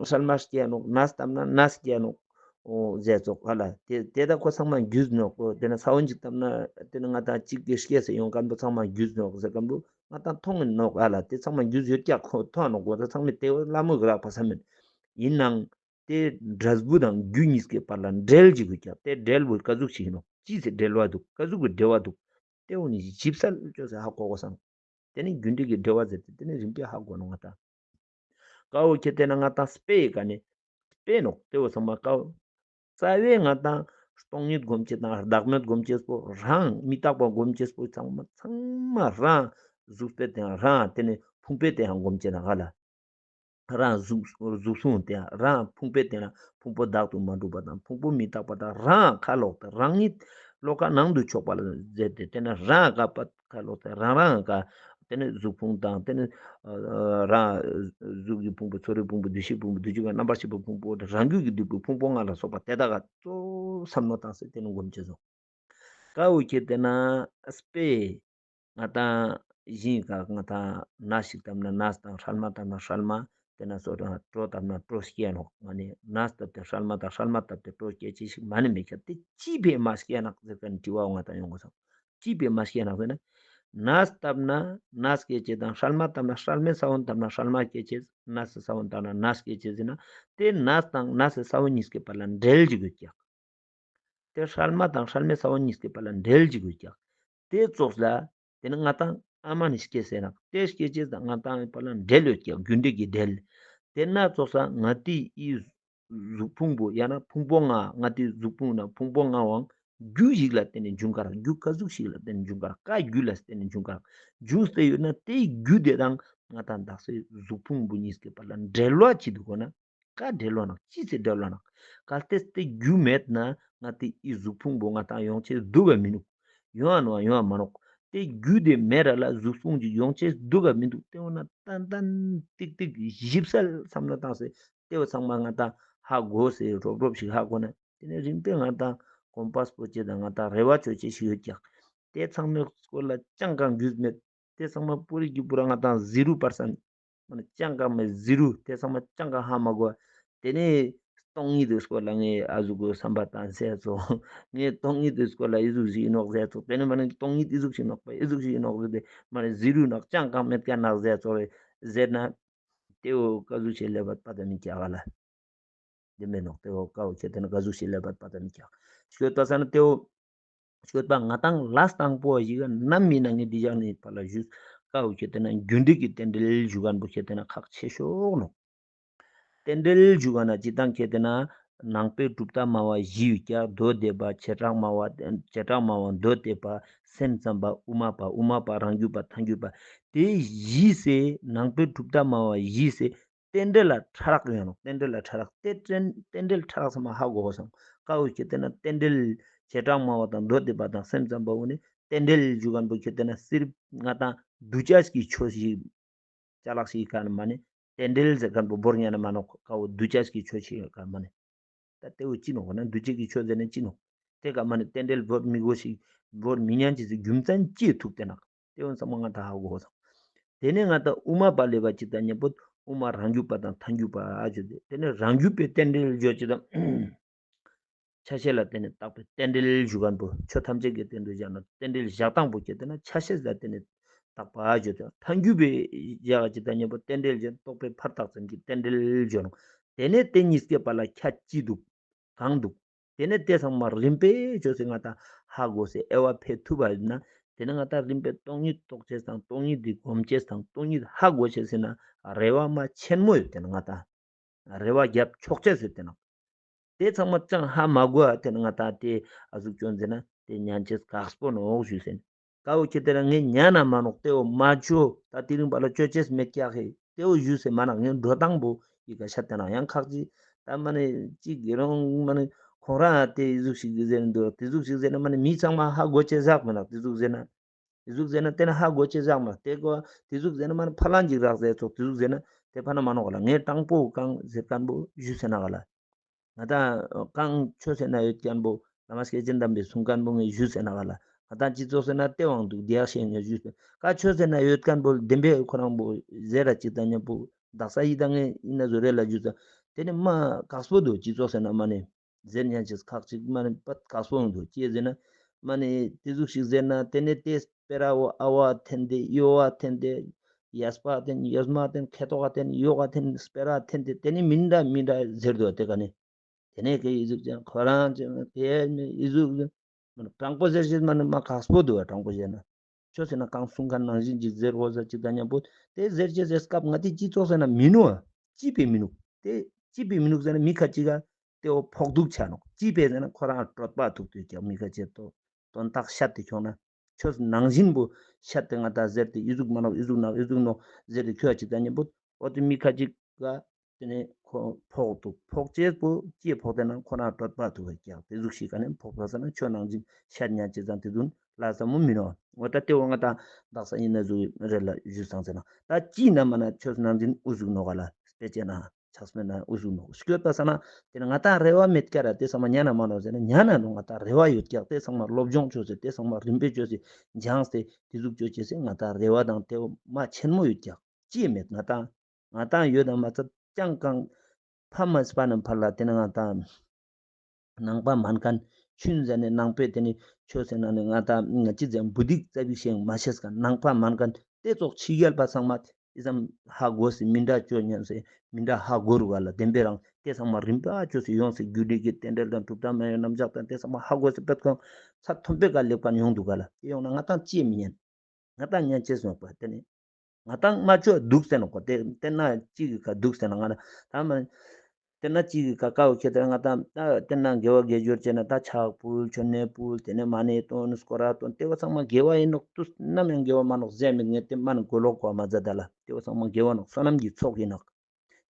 སྲན་མ་སྐྱེ་ནོག་ནས་བཏབ་ན་ནས་སྐྱེ་ནོག་འོ་ཟེར་ཙོགས་ཧ་ལ། ཏེ་ཏེ་ད་ཁོ་ཚང་མ་རྒྱུས་ནོག་གོ་ཏེ་ནེ་ས་བོན་ཅིག་བཏབ་ན་ཏེ་ནེ་ང་ཏང་ཅིག་གི་སྐྱེ་སེ་ཡོང་མཁན་པོ་ཚང་མ་རྒྱུས་ནོག་ཟེར་མཁན་པོ། ང་ཏང་མཐོང་ངེ་ནོག་ཨ་ལ། ཏེ་ཚང་མ་རྒྱུས་ཡོད་ཀྱག་ཁོ་མཐོང་ནོག་གོ་ད་ཚང་མས་ཏེ་བོ་ལ་མོ་གི་རག་པ་ས་མེད། ཡིན་ནང་ཏེ་འབྲས་བུ་དང་རྒྱུ་གཉིས་ཀའི་བར་ལ་འབྲེལ་གྱི་དགོས་ཀྱག་ཏེ་འབྲེལ་བོ་ཀ་ཟུག་ཞིག་ཡིན་ནོག་ཅི་ཟེར་འབྲེལ་བ་འདུག་ཀ་ཟུག་གི་འབྲེལ་བ་འདུག་ཏེ་བོ་ནི་ཞིབ་གསལ་ཅོས་ཏེ་ཧ་གོ་དགོས་སང་། ཏེ་ནེ་རྒྱུ་འབྲས་ཀྱི་འབྲེལ་བ་ཟེར་ཏེ་ཏེ་ནེ་རིམ་པས་ཧ་གོ་ནོག་ང་ཏང་། ཀ་བོ་ཁྱེར་ཏེ་ན་ང་ཏང་དཔེ་ཡི་ཀ་ནེ། དཔེ་ནོག་ཏེ་བོ་ཚང་མ་ཀ་བོ། རྩ་བའི་ང་ཏང་སྟོང་ཉིད་སྒོམ་ཅེས་དང་བདག་མེད་སྒོམ་ཅེས་པོ་རང་མི་རྟག་པ་སྒོམ་ཅེས་པོ་ཚང་མ་ཚང་མ་རང་གཟུགས་པོའི་སྟེང་རང་ཏེ་ནེ་ཕུང་པོའི་སྟེང་སྒོམ་ཅེས་ན་ཧ་ལ། རང་གཟུགས་གཟུགས་ཕུང་སྟེང་རང་ཕུང་པོའི་སྟེང་ན་ཕུང་པོ་བདག་ཏུ་མ་གྲུབ་པ་དང་ཕུང་པོ་མི་རྟག་པ་དང་རང་ཁ་ལོག་སྟེ་རང་ཉིད་བློ་ཁ་ནང་དུ་ཕྱོགས་པ་ལ་ཟེར་ཏེ་ཏེ་ནེ་རང་ཁ་པ་ཁ་ལོག་སྟེ་རང་རང་ཁ་ཏེ་ནེ་གཟུགས་ཕུང་དང་ཏེ་ནེ་རང་གཟུགས་ཀྱི་ཕུང་པོ་ཚོར་བའི་ཕུང་པོ་འདུ་ཤེས་ཕུང་པོ་འདུ་བྱེད་ཀྱི་རྣམ་པར་ཤེས་པའི་ཕུང་པོ་རང་རྒྱུད་ཀྱི་འདུས་པའི་ཕུང་པོ་ལྔ་ལ་སོགས་པ་དེ་དག་ག་གཙོ་བསམ་བློ་བཏང་སྟེ་ཏེ་ནེ་སྒོམ་ཅེས་སོ། ཀ་བོ་ཁྱེར་ཏེ་ན་དཔེ། ང་ཏང་ཞིང་ཀ་ང་ཏང་ནས་ཤིག་བཏབ་ན་ནས་དང་སྲན་མ་བཏབ་ན་སྲན་མ། ཏེ་ནེ་སོ་དང་གྲོ་བཏབ་ན་གྲོ་སྐྱེ་ནོག་ང་ནི་ནས་བཏབ་སྟེ་སྲན་མ་དང་སྲན་མ་བཏབ་སྟེ་གྲོ་སྐྱེ་ཅེས་ཤིག་མ་ནེ་མེད་ཀྱག་ཏེ་ཅི་ཕིའ་མ་སྐྱེ་ནོག་ཟེར་མཁན་དྲི་བ་ང་ཏང་ཡོང་དགོས་སོང་། ཅི་ཕིའ་མ་སྐྱེ་ནོག་ཟེར་ན། ནས་བཏབ་ན་ནས་སྐྱེ་ཅེས་དང་སྲན་མ་བཏབ་ན་སྲན་མའི་ས་བོན་བཏབ་ན་སྲན་མ་སྐྱེ་ཅེས་ནས་སི་ས་བོན་བཏབ་ན་ནས་སྐྱེ་ཅེས་ཟེར་ན་ཏེ་ནས་དང་ནས་སི་ས་བོན་གཉིས་ཀའི་བར་ལ་འབྲེལ་གྱི་དགོས་ཀྱག་ཏེ་སྲན་མ་དང་སྲན་མའི་ས་བོན་གཉིས་ཀའི་བར་ལ་འབྲེལ་གྱི་དགོས་ཀྱག་ཏེ་ཙོགས་ལ་ཏེ་ནི་ང་ཏང་ཨ་མ་ནེ་སྐྱེས་ཟེར་ན་ཏེ་སྐྱེ་ཅེས་དང་ང་ཏང་བར་ལ་འབྲེལ་ཡོད་ཀྱག་རྒྱུ་འབྲས་ཀྱི་འབྲེལ། ཏེ་ན་ཙོགས་ལ་ང་ཏིའི་གཟུགས་ཕུང་པོ་ཡང་ན་ཕུང་པོ་ལྔ་ང་ཏིའི་གཟུགས་ཕུང་ན་ཕུང་པོ་ལྔ་བོའང་ རྒྱུ་ཞིག་ལ་བརྟེན་ནས་འབྱུང་ཁ་རག། རྒྱུ་ག་ཟུག་ཞིག་ལ་བརྟེན་ནས་འབྱུང་ཁ་རག། ཀ་རྒྱུ་ལ་བརྟེན་ནས་འབྱུང་ཁ་རག། འབྱུང་སྟེ་ཡོད་ན་དེའི་རྒྱུ་དེ་དང་ང་ཏང་དག་སའི་གཟུགས་ཕུང་པོ་གཉིས་ཀྱི་བར་ལ་འབྲེལ་བ་ཅི་འདུག་གོ་ན། ཀ་འབྲེལ་བ་ནོག། ཅི་སེ་འབྲེལ་བ་ནོག། གལ་ཏེ་དེ་རྒྱུ་མེད་ན་ང་ཏི་འི་གཟུགས་ཕུང་པོ་ང་ཏང་ཡོང་ཅེས་འདུག་ག་མི་ནུག། ཡོང་ང་ནོག་ཡོང་ང་མ་ནོག། དེ་རྒྱུ་དེ་མེད་ར་ལ་གཟུགས་ཕུང་ཅིག་ཡོང་ཅེས་འདུག་ག་མི་འདུག། དེ་འོ་ན་ཏན་ཏན་ཏིག་ཏིག་ཞིབ་གསལ་བསམ་བློ་བཏང་སྟེ་དེ་བོ་ཚང་མ་ང་ཏང་ཧ་གོ་སྟེ་རོབ་རོབ་ཞིག་ཧ་གོ་ན་དེ་ནས་རིམ་པས་ང་ཏང་གོམ་པ་སྤོ་ཅེས་དང་ང་ཏང་རེ་བ་ཅོ་ཅེས་ཞིག་ཡོད་ཀྱག། དེ་ཚང་མའི་སྐོར་ལ་ཅང་གང་རྒྱུས་མེད། དེ་ཚང་མ་པུ་རི་གི་པུ་ར་ང་ཏང་ཟི་རུ་པར་སེན། མ་ནི་ཅང་གང་མེད་ཟི་རུ། དེ་ཚང་མ་ཅང་གང་ཧ་མ་གོ། དེ་ནས་སྟོང་ཉིད་དེ་སྐོར་ལ་ངས་ཨ་ཟུག་གི་བསམ་པ་བཏང་ཟེར་ཚོགས། ངས་སྟོང་ཉིད་དེ་སྐོར་ལ་ཨི་ཟུག་ཞིག་ཡིན་ནོག་ཟེར་ཚོགས། དེ་ནས་མ་ནི་སྟོང་ཉིད་ཨི་ཟུག་ཞིག་ནོག་པ་ཨི་ཟུག་ཞིག་ཡིན་ནོག་ཟེར་ཏེ་མ་ནི་ཟི་རུ་ནོག་ཅང་གང་མེད་ཀྱག་ནོག་ཟེར་ཚོགས་ཟེར་ན། དེ་བོ་ཀ་ཟུག་ཞིག་ལེབ་པ་ད་མི་ཀྱག་ག་ལ། དེ་མེད་ནོག། དེ་བོ་ཀ་བོ་ཁྱེར་ཏེ་ན་ཀ་ཟུག་ཞིག་ལེབ་པ་ད་མི་ཀྱག། ཤོད་པ་ས་ན་དེ་བོ། ཤོད་པ་ང་ཏང་ལས་དང་པོ་ཞིག་ག་ནམ་མི་ན་ངས་འདི་ཞག་ནས་ཕར་ལ་ཞུས། ཀ་བོ་ཁྱེར་ཏེ་ན་རྒྱུ་འབྲས་ཀྱི་རྟེན་འབྲེལ་ཞུ་མཁན་པོ་ཁྱེར་ཏེ་ན་ཁག་ཆེ་ཤོས་ནོག། རྟེན་འབྲེལ་ཞུ་མཁན་ན་སྤྱིར་བཏང་ཁྱེར་ཏེ་ན་ནང་པའི་གྲུབ་མཐའ་སྨྲ་བ་བཞི་ཡོད་ཀྱག། མདོ་སྡེ་པ། བྱེ་བྲག་སྨྲ་བ། བྱེ་བྲག་སྨྲ་བ། མདོ་སྡེ་པ། སེམས་ཙམ་པ། དབུ་མ་པ། དབུ་མ་པ་རང་རྒྱུད་པ་ཐལ་འགྱུར་པ། དེ་བཞི་སེ་ནང་པའི་གྲུབ་མཐའ་སྨྲ་བ་བཞི་སེ་རྟེན་འབྲེལ་ལ་ཕྲ་རགས་ཡོད་ནོག། རྟེན་འབྲེལ་ལ་ཕྲ་རགས། དེ་རྟེན་རྟེན་འབྲེལ་ཕྲ་རགས་ཚང་མ་ཧ་གོ་དགོས་སམ། ཀ་བོ་ཁྱེར་ཏེ་ན་རྟེན་འབྲེལ་བྱེ་བྲག་སྨྲ་བ་དང་མདོ་སྡེ་པ་དང་སེམས་ཙམ་པ་བོ་ནི་རྟེན་འབྲེལ་ཞུ་མཁན་པོ་ཁྱེར་ཏེ་ན་སིར་ང་ཏང་གདུལ་བྱ་གི་ཆོས་ཤིག་ཅ་ལག་ཞིག་ག་ནི་མ་ནི་རྟེན་འབྲེལ་ཟེར་མཁན་པོ་བོར་ཉན་ན་མ་ནོག། ཀ་བོ་གདུལ་བྱ་གི་ཆོས་ཤིག་ག་མ་ནི། ད་དེ་བོ་ཅི་ནོག་ན་གདུལ་བྱ་གི་ཆོས་ཟེར་ན་ཅི་ནོག། དེ་ག་མ་ནི་རྟེན་འབྲེལ་བོར་མི་དགོས་ཤིག། བོར་མི་ཉན་ཅེས་སི་རྒྱུ་མཚན་ཅི་ཐུག་སྟེ་ནོག། དེ་བོ་ཚང་མ་ང་ཏང་ཧ་གོ་དགོས་སམ། དེ་ནས་ང་ཏང་དབུ་མ་པ་ལེབ་པ་ཅིག་ད་མཉམ་པོ་དབུ་མ་རང་རྒྱུད་པ་དང་ཐལ་འགྱུར་པ་ཨ་ཅོ་དེ། དེ་ནས་རང་རྒྱུད་པའི་རྟེན་འབྲེལ་ཅོ་ཅེས་དང་། ཆ་ཤས་ལ་བརྟེན་ནས་བཏགས་པའི་རྟེན་འབྲེལ་ཞུ་མཁན་པོ། ཆོས་ཐམས་ཅད་ཀྱི་རྟེན་དུ་བཞག་ན་རྟེན་འབྲེལ་བཞག་སྟངས་པོ་ཁྱེར་ཏེ་ན་ཆ་ཤས་ལ་བརྟེན་ནས་བཏགས་པ་ཨ་ཅོ་དང་། ཐལ་འགྱུར་པའི་ཞག་ཅིག་ད་མཉམ་པོ་རྟེན་འབྲེལ་ཅོ་རྟོག་པའི་ཕར་བཏགས་ཙམ་གྱི་རྟེན་འབྲེལ་ཅོ་ནོག། དེ་ནས་དེ་གཉིས་ཀའི་བར་ལ་ཁྱད་ཅི་འདུག། གང་འདུག། དེ་ནས་དེ་ཚང་མ་རིམ་པས་ཅོས་སེ་ང་ཏང་ཧ་གོ་སེ་དབྱེ་བ་ཕེ་ཐུབ་པ་ཡིན་ན། དེ་ནས་ང་ཏང་རིམ་པས་སྟོང་ཉིད་རྟོགས་ཅེས་དང་སྟོང་ཉིད་དེ་སྒོམ་ཅེས་དང་སྟོང་ཉིད་ཧ་གོ་ཅེས་ཟེར་ན་རེ་བ་མ་ཆེན་མོ་ཡོད་དེ་ན་ང་ཏང་རེ་བ་རྒྱབ་ཆོག་ཅེས་ཟེར་དེ་ན། དེ་ཚང་མ་ཅང་ཧ་མ་གོ་ཨ་དེ་ན་ང་ཏང་དེ་ཨ་ཟུག་ཅོ་ཟེར་ན་དེ་ཉན་ཅེས་ཁག་པོ་ནོག་ཞུས་ཟེར། ཀ་བོ་ཁྱེར་ཏེ་ན་ངས་ཉན་ན་མ་ནོག། དེ་བོ་མ་ཅོ། ད་དེ་རིང་བ་ལ་ཅོ་ཅེས་མེད་ཀྱག་ཧེ། དེ་བོ་ཞུས་སེ་མ་ནོག། ངས་འགྲོ་སྟངས་པོ་ཡི་ག་ཤད་དེ་ན་ཡང་ཁག་ཅིག་ད་མ་ནི་ཅིག་གི་རང་མ་ནི་ཁོང་རང་དེ་ཟུག་ཞིག་ཟེར་འདུག། དེ་ཟུག་ཞིག་ཟེར་ན་མ་ནི་མི་ཚང་མ་ཧ་གོ་ཅེས་ཟག་མ་ནོག། དེ་ཟུག་ཟེར་ན་དེ་ཟུག་ཟེར་ན་དེ་ན་ཧ་གོ་ཅེས་ཟག་མ་དེ་གོ། དེ་ཟུག་ཟེར་ན་མ་ནི་ཕ་ལང་ཅིག་རག་ཟེར་ཚོགས། དེ་ཟུག་ཟེར་ན་དེ་ཕ་ན་མ་ནོག་ག་ལ། ངས་དྲང་པོ་གང་ཟེར་མཁན་པོ་ཞུས་ཟེར་ན་ག་ལ། ང་ཏང་གང་ཆོས་ཟེར་ན་ཡོད་མཁན་པོ་བླ་མ་སྐྱེས་ཆེན་དམ་པའི་གསུང་མཁན་པོ་ངས་ཞུས་ཟེར་ན་ག་ལ། ང་ཏང་སྤྱི་ཚོགས་ཟེར་ན་དེ་དབང་འདུག་དེ་ཡག་ཤེས་ངས་ཞུས་ཟེར། ཀ་ཆོས་ཟེར་ན་ཡོད་མཁན་པོ་བདེན་པའི་ཁོ་རང་པོ་ཟེར་ར་ཅིག་ད་མཉམ་པོ་དག་ས་ཡི་ད་ངས་ཡིན་ན་བཟོ་རེ་ལ་ཞུས་ཟེར། དེ་ནི་མ་ཁག་པོ་འདུག། སྤྱི་ཚོགས་ཟེར་ན་མ་ནི་ཟེར་ཉན་ཅེས་ཁག་ཅིག་མ་ནི་པད་ཁག་པོ་འདུག། ཅི་ཟེར་ན་མ་ནི་དེ་ཟུག་ཞིག་ཟེར་ན་དེ་ནི་དེ་སྤེ་ར་བོ་ཨ་བ་འཐེན་ཏེ་གཡོ་བ་འཐེན་ཏེ་གཡས་པ་འཐེན་གཡོན་མ་འཐེན་ཁ་ཐོག་འཐེན་གཡོག་འཐེན་སྤེ་ར་འཐེན་ཏེ་དེ་ནི་མི་འདྲ་མི་འདྲ་ཟེར་འདུག། དེ་ག་ནི་དེ་ནི་ཁེ་ཨི་ཟུག་ཅན་ཁོ་རང་ཅན་དེ་ནི་ཨི་ཟུག་ཅན་དྲང་པོ་ཟེར་ཅེས་མ་ནི་མ་ཁག་པོ་འདུག་བ། དྲང་པོ་ཟེར་ན་ཆོས་ཟེར་ན་གང་གསུང་མཁན་ནང་བཞིན་ཅིག་ཟེར་དགོས་ས་ཅིག་ད་མཉམ་པོ་དེ་ཟེར་ཅེས་ཟེར་སྐབས་ང་དེ་སྤྱི་ཚོགས་ཟེར་ན་མི་ནུག་བ། ཅི་པའི་མི་ནུག། དེ་ཅི་པའི་མི་ནུག་ཟེར་ན་མི་ཁ་ཅིག་ག་དེ་བོ་ཕོག་ཐུག་ཆ་ནོག། ཅི་པའི་ཟེར་ན་ཁོ་རང་གྲོད་པ་ཐུག་དུས་ཀྱང་མི་ཁ་ཅིག་དོ་དོན་དག་བཤད་དེ་ཁྱོང་ན་ཆོས་ནང་བཞིན་པོ་བཤད་དེ་ང་ད་ཟེར་ཏེ་ཨི་ཟུག་མ་ནོག་ཨི་ཟུག་ནོག་ཨི་ཟུག་ནོག་ཟེར་ཏེ་ཁྱོད་ཅིག་ད་མཉམ་པོ་འོ་དེ་མི་ཁ་ཅིག་ག་དེ་ནས་ཁོ་ཕོག་ཐུག་ཕོག་ཅེས་པོ་ཅི་ཕོག་དེ་ན་ཁོ་རང་གྲོད་པ་ཐུག་ག་ཀྱག། དེ་ཟུག་ཞིག་ག་ནས་ཕོག་པ་ས་ན་ཆོས་ནང་བཞིན་བཤད་ཉན་ཅེས་ཙང་དེ་དུན་ལ་ས་མོ་མི་ནོག། འོ་ད་དེ་བོ་ང་ད་དག་ས་ཡིན་ན་ཟུག་རེ་ལ་ཞུ་སང་ཟེར་ན་ད་ཅི་ན་མ་ན་ཆོས་ནང་བཞིན་ཨུ་ཟུག་ནོག་ག་ལ་སྤེ་ཅེ་ན། ཆགས་མེད་ན་འུ་ཟུག་ནོག་སྐྱོད་པ་ས་ན། དེ་ན་ང་ཏང་རེ་བ་མེད་ཀྱག་ར་དེ་ཚང་མ་ཉན་ན་མ་ནོག་ཟེར་ན་ཉན་ན་ནོག། ང་ཏང་རེ་བ་ཡོད་ཀྱག། དེ་ཚང་མ་སློབ་སྦྱོང་བཅོས་སེ་དེ་ཚང་མ་རིམ་པས་བཅོས་སེ་སྦྱངས་ཏེ་དེ་ཟུག་བཅོ་ཅེས་སེ་ང་ཏང་རེ་བ་དང་དེ་བོ་མ་ཆེན་མོ་ཡོད་ཀྱག། ཅི་མེད་ང་ཏང་ང་ཏང་ཡོད་དང་མ་ཚད་ཅང་གང་ཕ་མ་སྤ་ན་ཕར་ལ་དེ་ན་ང་ཏང་ནང་པ་མན་མཁན་ཆུན་ཟེར་ནས་ནང་པའི་དེ་ནི་ཆོས་ཟེར་ན་ནི་ང་ཏང་ང་ཅི་ཟེར་བུ་དིག་རྩ་བིག་ཤེས་མ་ཤེས་མཁན་ནང་པ་མན་མཁན་དེ་ཙོགས་ཕྱི་རྒྱལ་པ་ཚང་མ་ཨི་ཙམ་ཧ་གོ་སེ་མི་འདྲ་བཅོ་ཉན་སེ་མི་འདྲ་ཧ་གོ་རུ་ག་ལ་བདེན་པའི་རང་དེ་ཚང་མ་རིམ་པ་བཅོས་སེ་ཡོང་སེ་རྒྱུ་འབྲས་ཀྱི་རྟེན་འབྲེལ་དང་གྲུབ་མཐའ་སྨྲ་བའི་རྣམ་གཞག་དང་དེ་ཚང་མ་ཧ་གོ་སེ་པད་ཁོང་ཚ་ཐོམ་པའི་ཀ་ལེགས་པ་ཡོང་འདུག་ག་ལ། དེ་ཡོང་ན་ང་ཏང་ཅི་མི་ཉན། ང་ཏང་ཉན་ཅེས་སོང་པ་དེ་ནི་ང་ཏང་མ་བཅོ་འདུག་ཟེར་ནོག་གོ། དེ་དེ་ན་ཅི་གི་ཁ་འདུག་ཟེར་ན་ང་ན་ད་མ་ ཏེ་ན་ཅིག་གི་ཀ་ཀ་བོ་ཁྱེད་དེ་ང་ཏང་ད་ཏེ་ན་དགེ་བ་དགེ་སྦྱོར་བྱས་ན་ད་ཕྱག་ཕུལ་མཆོད་གནས་ཕུལ་ཏེ་ནེ་མ་ཎི་འདོན་སྐོར་ར་འདོན་ཏེ་བོ་ཚང་མ་དགེ་བ་ཨིན་ནོག། དུས་ནམ་ཡང་དགེ་བ་མ་ནོག་ཟེར་མི་ངས་ཏེ་མ་ནི་གོ་ལོག་གོ་མ་ཛད་ད་ལ་ཏེ་བོ་ཚང་མ་དགེ་བ་ནོག་བསོད་ནམས་ཀྱི་ཚོགས་ཨིན་ནོག།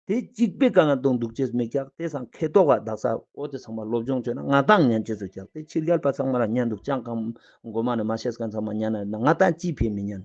ཏེ་གཅིག་པའི་ཀ་ང་ཏང་འདུག་ཅེས་མེད་ཀྱག། ཏེ་སང་ཁེ་ཏོག་ག་དག་ས་འོ་ཏེ་ཚང་མ་སློབ་སྦྱོང་བྱས་ན་ང་ཏང་ཉན་ཅེས་སུ་ཀྱག། ཏེ་ཕྱི་རྒྱལ་པ་ཚང་མ་ལ་ཉན་འདུག། ཅང་གང་གོ་མ་ནེ་མ་ཤེས་མཁན་ཚང་མ་ཉན་ན་ང་ཏང་ཅི་ཕན་མི་ཉན།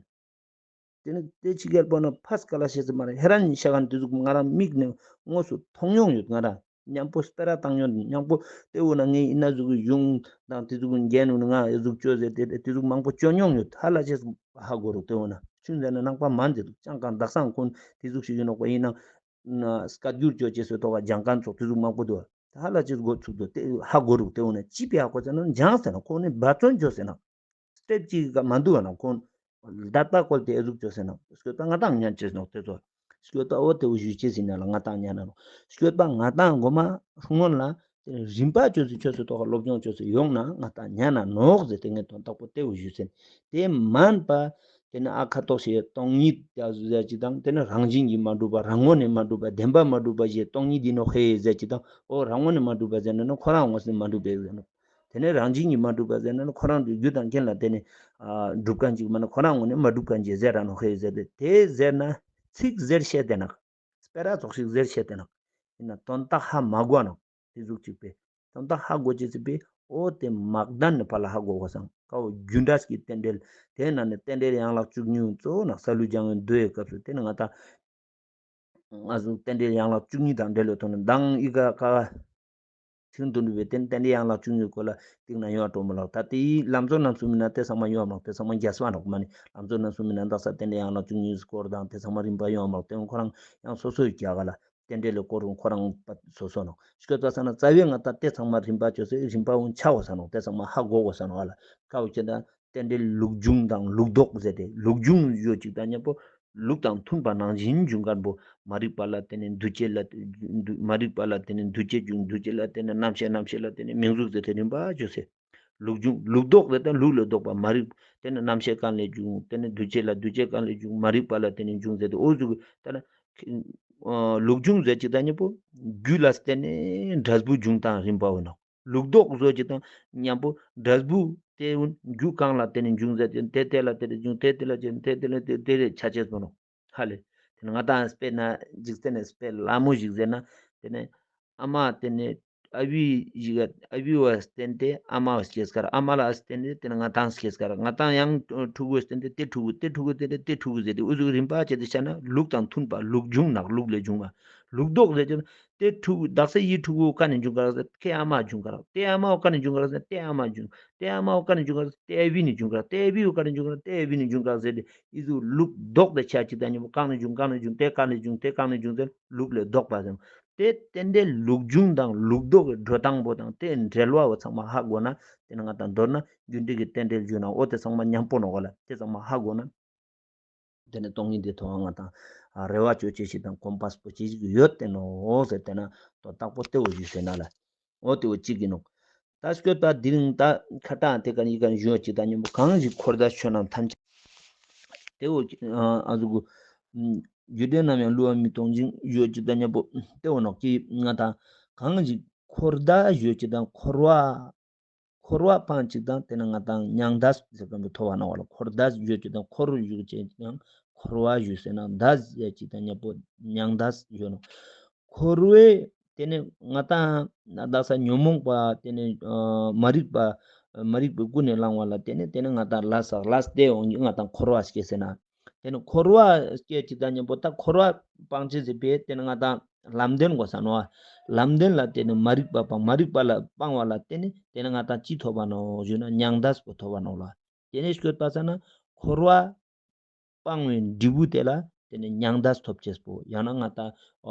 ཏེ་ནེ་ཏེ་ཕྱི་རྒྱལ་པོ་ན་ཕ་སྐད་ལ་ཤེས་སི་མ་རེད། ཧེ་རན་ཤ་གན་ཏེ་ཟུག་ང་རང་མིག་ནེ་དངོས་སུ་མཐོང་མྱོང་ཡོད། ང་རང་མཉམ་པོ་སྤེ་ར་བཏང་མྱོང་ཡོད། མཉམ་པོ་ཏེ་འོ་ན་ངའི་ཨི་ན་ཟུག་གི་གཞུང་དང་ཏེ་ཟུག་གི་འགན་འོ་ན་ང་ཨི་ཟུག་བཅོ་ཟེར་ཏེ་ཏེ་ཟུག་མང་པོ་བཅོ་མྱོང་ཡོད། ཧ་ལ་ཅེས་ཧ་གོ་རུག་ཏེ་འོ་ན་ཆུན་ཟེར་ན་ནང་པ་མན་ཏེ་འདུག། ཅང་གང་དག་སང་ཁོང་ཏེ་ཟུག་ཞིག་ཡིན་ནོག་པ་ཡིན་ན་སྐད་སྒྱུར་བཅོ་ཅེས་སུ་ཐོག་ག་སྦྱང་མཁན་ཚོགས་ཏེ་ཟུག་མང་པོ་འདུག། ཧ་ལ་ཅེས་གོ་ཚུགས་འདུག། ཏེ་ཧ་གོ་རུག་ཏེ་འོ་ན་ཅི་ཕི་ཧ་གོ་ཟེར་ན་སྦྱངས་ཟེར་ན་ཁོང་ནི་འབད་བརྩོན་བཅོ་ཟེར་ན། སྟེབས་གཅིག་ག་མ་འདུག་བ་ན་ཁོང་ལྡད་པ་བཀོལ་ཏེ་ཨེ་ཟུག་བཅོ་ཟེར་ན་སྐྱོད་པ་ང་ཏང་ཉན་ཅེས་ནོག་ཏེ་ཚོ། སྐྱོད་པ་འོ་ཏེ་བོ་ཞུ་ཅེས་ཟེར་ན་ལ་ང་ཏང་ཉན་ན་ནོག། སྐྱོད་པ་ང་ཏང་གོ་མ་སྔོན་ལ་ཏེ་རིམ་པ་བཅོས་སེ་བཅོས་སེ་ཐོག་སློབ་སྦྱོང་བཅོས་སེ་ཡོང་ན་ང་ཏང་ཉན་ན་ནོག་ཟེར་ཏེ་ངས་དོན་དག་པོ་ཏེ་བོ་ཞུ་ཟེར། ཏེ་མན་པ་ཏེ་ནེ་ཨ་ཁ་ཏོག་ཞེ་སྟོང་ཉིད་ཡ་ཟུ་ཟེར་ཅིག་དང་ཏེ་ནེ་རང་བཞིན་གྱིས་མ་གྲུབ་པ་རང་ངོས་ནས་མ་གྲུབ་པ་བདེན་པ་མ་གྲུབ་པ་ཞེ་སྟོང་ཉིད་ཡིན་ནོག་ཧེ་ཟེར་ཅིག་དང་འོ་རང་ངོས་ནས་མ་གྲུབ་པ་ཟེར་ན་ནི་ཁོ་རང་ངོས་ནས་མ་གྲུབ་པ་ཟེར་ནོག། ཏེ་ནེ་རང་བཞིན་གྱིས་མ་གྲུབ་པ་ཟེར་ན་ནི་ཁོ་རང་གི་རྒྱུ་དང་རྐྱེན་ལ་བརྟེན་ནས་ཨ་གྲུབ་མཁན་ཅིག་མ་ན་ཁོ་རང་ངོས་ནས་མ་གྲུབ་མཁན་ཅིག་ཟེར་ར་ནོག་ཧེ་ཟེར་ཏེ་ཏེ་ཟེར་ན་ཚིག་ཟེར་བཤད་དེ་ནོག། སྤེ་ར་ཙོགས་ཤིག་ཟེར་བཤད་དེ་ནོག། ཡིན་ན་དོན་དག་ཧ་མ་གོ་ནོག། ཏེ་ཟུག་ཅིག་པས་དོན་དག་ཧ་གོ་ཅེས་སི་པས་འོ་ཏེ་མ་གདན་ནི་ཕར་ལ་ཧ་གོ་གོས་སང་ཀ་བོ་རྒྱུ་འབྲས་ཀྱི་རྟེན་འབྲེལ་ཏེ་ན་ནི་རྟེན་འབྲེལ་ཡན་ལག་བཅུ་གཉིས་གཙོ་བོ་ནོག་ས་ལུ་སྦྱང་བའི་མདོའི་སྐབས་སུ་ཏེ་ནི་ང་ཏང་ང་ཚོ་རྟེན་འབྲེལ་ཡན་ལག་བཅུ་གཉིས་དང་འབྲེལ་བའི་ཐོག་ནས་མདང་ཨི་ཀ་ཀ་ཚིག་འདུ་འདུ་བའི་རྟེན་རྟེན་འབྲེལ་ཡན་ལག་བཅུ་གཉིས་སྐོར་ལ་སྟེང་ན་ཡོང་བ་འགྲོ་མི་ལག། ད་ཏེའི་ལམ་གཙོ་རྣམ་གསུམ་མིན་ན་ཏེ་ཚང་མ་ཡོང་བ་མ་ལག། ཏེ་ཚང་མ་རྒྱས་པ་ནོག་མ་ནི་ལམ་གཙོ་རྣམ་གསུམ་མིན་ན་དག་ས་རྟེན་འབྲེལ་ཡན་ལག་བཅུ་གཉིས་སྐོར་དང་ཏེ་ཚང་མ་རིམ་པ་ཡོང་བ་མ་ལག། ཏེ་ཁོ་རང་ཡང་སོ་སོའི་རྒྱ་ག་ལ་རྟེན་འབྲེལ་ལ་སྐོར་རུང་ཁོ་རང་སོ་སོ་ནོག། སྐྱོད་པ་ས་ན་རྩ་བའི་ང་ཏང་ཏེ་ཚང་མ་རིམ་པ་བཅོས་སེ་རིམ་པ་འོང་ཆ་གོས་ས་ནོག། ཏེ་ཚང་མ་ཧ་གོ་གོས་ས་ནོག་ཨ་ལ། ཀ་བོ་ཁྱེད་ད་རྟེན་འབྲེལ་ལུགས་འབྱུང་དང་ལུགས་ལྡོག་ཟེར་ཏེ་ལུགས་འབྱུང་ཡོད་ཅིག་དང་མཉམ་པོ་ལུགས་དང་མཐུན་པ་ནང་བཞིན་འབྱུང་མཁན་པོ་མ་རིག་པ་ལ་བརྟེན་ནས་འདུ་བྱེད་ལ་འདུ་མ་རིག་པ་ལ་བརྟེན་ནས་འདུ་བྱེད་འབྱུང་། འདུ་བྱེད་ལ་བརྟེན་ནས་རྣམ་ཤེས། རྣམ་ཤེས་ལ་བརྟེན་ནས་མིང་གཟུགས་ཟེར་ཏེ་རིམ་པ་བཅོས་སེ་ལུགས་འབྱུང་ལུགས་ལྡོག་ཟེར་ཏེ་ལུགས་ལས་ལྡོག་པ་མ་རིག་བརྟེན་ནས་རྣམ་ཤེས་གང་ལས་འབྱུང་། བརྟེན་ནས་འདུ་བྱེད་ལ་འདུ་བྱེད་གང་ལས་འབྱུང་། མ་རིག་པ་ལ་བརྟེན་ནས་འབྱུང་ཟེར་ཏེ་འོ་ཟུག་ད་ན་ལུགས་འབྱུང་ཟེར་ཅིག་ད་མཉམ་པོ་རྒྱུ་ལ་བརྟེན་ནས་འབྲས་བུ་འབྱུང་སྟངས་རིམ་པ་འོ་ནོག། ལུགས་ལྡོག་ཟེར་ཅིག་དང་མཉམ་པོ་འབྲས་བུ་ཏེ་འོ་རྒྱུ་གང་ལ་བརྟེན་ནས་འབྱུང་ཟེར་ཏེ་ཏེ་ལ་བརྟེན་ནས་འབྱུང་། ཏེ་ཏེ་ལ་བརྟེན་ཏེ་ཏེ་ལ་བརྟེན་ཏེ་རེ་ཆ་ཅེས་པོ་ནོག། ཧ་ལེ། ཏེ་ནེ་ང་ཏང་དཔེར་ན་འཇིག་རྟེན་ནི་དཔེ་ལ་མོ་ཞིག་ཟེར་ན་ཏེ་ནེ་ཨ་མ་བརྟེན་ནས་ཨ་བི་ཞིག་ཨ་བི་བ་བརྟེན་ཏེ་ཨ་མ་བ་སྐྱེས་ཀར། ཨ་མ་ལ་བརྟེན་ཏེ་ཏེ་ནེ་ང་ཏང་སྐྱེས་ཀར། ང་ཏང་ཡང་ཕྲུ་གུ་བརྟེན་ཏེ་ཏེ་ཕྲུ་གུ། ཏེ་ཕྲུ་གུ་བརྟེན་ཏེ་ཏེ་ཕྲུ་གུ་ཟེར་ཏེ་འུ་ཟུག་རིམ་པ་བཅད་དེ་ཆ་ན་ལུགས་དང་མཐུན་པ་ལུགས་འབྱུང་ནོག། ལུགས་ལས་བྱུང་བ། ལུགས་ལྡོག་ཟེར་ཅིག་ཏེ་ཕྲུ་གུ་དག་ས་ཡི་ཕྲུ་གུ་ཀ་ནས་བྱུང་ཀར་ཟེར་ཁེ་ཨ་མ་བྱུང་ཀར། ཏེ་ཨ་མ་བོ་ཀ་ནས་བྱུང་ཀར་ཟེར་ཏེ་ཨ་མ་བྱུང་། ཏེ་ཨ་མ་བོ་ཀ་ནས་བྱུང་ཀར་ཟེར་ཏེ་ཨ་བི་ནས་བྱུང་ཀར། ཏེ་ཨ་བི་བོ་ཀ་ནས་བྱུང་ཀར་ཏེ་ཨ་བི་ནས་བྱུང་ཀར་ཟེར་ཏེ་འི་ཟུག་ལུགས་ལྡོག་ཏེ་ཆ་ཅིག་ད་མཉམ་པོ་གང་ནས་བྱུང་གང་ནས་བྱུང་ཏེ་གང་ནས་བྱུང་ཏེ་གང་ནས་བྱུང་ཟེར་ལུགས་ལས་ལྡོག་པ་ཟེར། ཏེ་རྟེན་འབྲེལ་ལུགས་འབྱུང་དང་ལུགས་ལྡོག་གི་འགྲོ་སྟངས་པོ་དང་ཏེ་འབྲེལ་བ་བོ་ཚང་མ་ཧ་གོ་ན་ཏེ་ནེ་ང་ཏང་མདོར་ན་རྒྱུ་འབྲས་ཀྱི་རྟེན་འབྲེལ་བརྗོད་ན་འོ་ཏེ་ཚང་མ་མཉམ་པོ་ནོག་ག་ལ། ཏེ་ཚང་མ་ཧ་གོ་ན་ཏེ་ནེ་སྟོང་ཉིད་དེ་ཐོབ་པ་ང་ཏང་རེ་བ་བཅོལ་ཅེས་ཤིག་དང་གོམ་པ་སྤོ་ཅེས་ཤིག་ཡོད་དེ་ནོག་ཟེར་ཏེ་ན་དོན་དག་པོ་ཏེ་བོ་ཞུས་ཟེར་ན་ལ། འོ་ཏེ་བོ་གཅིག་ཨིན་ནོག། ད་སྐྱོད་པ་དེ་རིང་ད་ཁ་ཏང་ཏེ་ཀ་ནི་ཀ་ནི་ཞུ་བ་ཅིག་ད་མཉམ་པོ་གང་ཞིག་འཁོར་འདས་ཆོས་རྣམས་ཐམས་ཅད་ཏེ་བོ་ཨ་ཟུག་གུ་རྒྱུ་འབྲས་རྣམས་ཡང་བསླུ་བ་མི་སྟོང་ཞིང་ཞུ་བ་ཅིག་ད་མཉམ་པོ་ཏེ་བོ་ནོག་གི་ང་ཏང་གང་ཞིག་འཁོར་འདས་ཞུ་བ་ཅིག་དང་འཁོར་བ་འཁོར་བ་སྤང་ཅིག་དང་ཏེ་ནེ་ང་ཏང་མྱང་འདས་ཟེར་མཁན་པོ་ཐོབ་པ་ནོག་པ་ལ། འཁོར་འདས་ཞུ་ཅིག་དང་འཁོར་ཞུ་ཅིག་དང་འཁོར་བ་ཞུ་ཟེར་ན་འདས་ཟེར་ཅིག་དང་མཉམ་པོ་མྱང་འདས་ཞུ་ནོག། འཁོར་བའི་ཏེ་ནེ་ང་ཏང་དག་ས་ཉོན་མོངས་པ་ཏེ་ནེ་ཨ་མ་རིག་པ་མ་རིག་པའི་ཀུན་ནས་བསླངས་པ་ལ་ཏེ་ནེ་ཏེ་ནེ་ང་ཏང་ལས་ལས་ཏེ་འོང་གི་ང་ཏང་འཁོར་བ་སྐྱེ་ཟེར་ན། ཏེ་ནེ་འཁོར་བ་སྐྱེ་ཅིག་དང་མཉམ་པོ་ད་འཁོར་བ་སྤང་ཅེས་ཟེར་བས་ཏེ་ནེ་ང་ཏང་ལམ་བདེན་གོ་ས་ནོག། ལམ་བདེན་ལ་ཏེ་ནེ་མ་རིག་པ་སྤང་། མ་རིག་པ་ལ་སྤང་བ་ལ་ཏེ་ནེ་ཏེ་ནེ་ང་ཏང་ཅི་ཐོབ་པ་ནོག་ཞུ་ན་མྱང་འདས་པོ་ཐོབ་པ་ནོག་ལ། ཏེ་ནེ་སྐྱོད་པ་ས་ན་འཁོར་བ་སྤང་བའི་འབྲས་བུ་ཏེ་ལ་ཏེ་ནེ་མྱང་འདས་ཐོབ་ཅེས་པོ་ཡང་ན་ང་ཏང་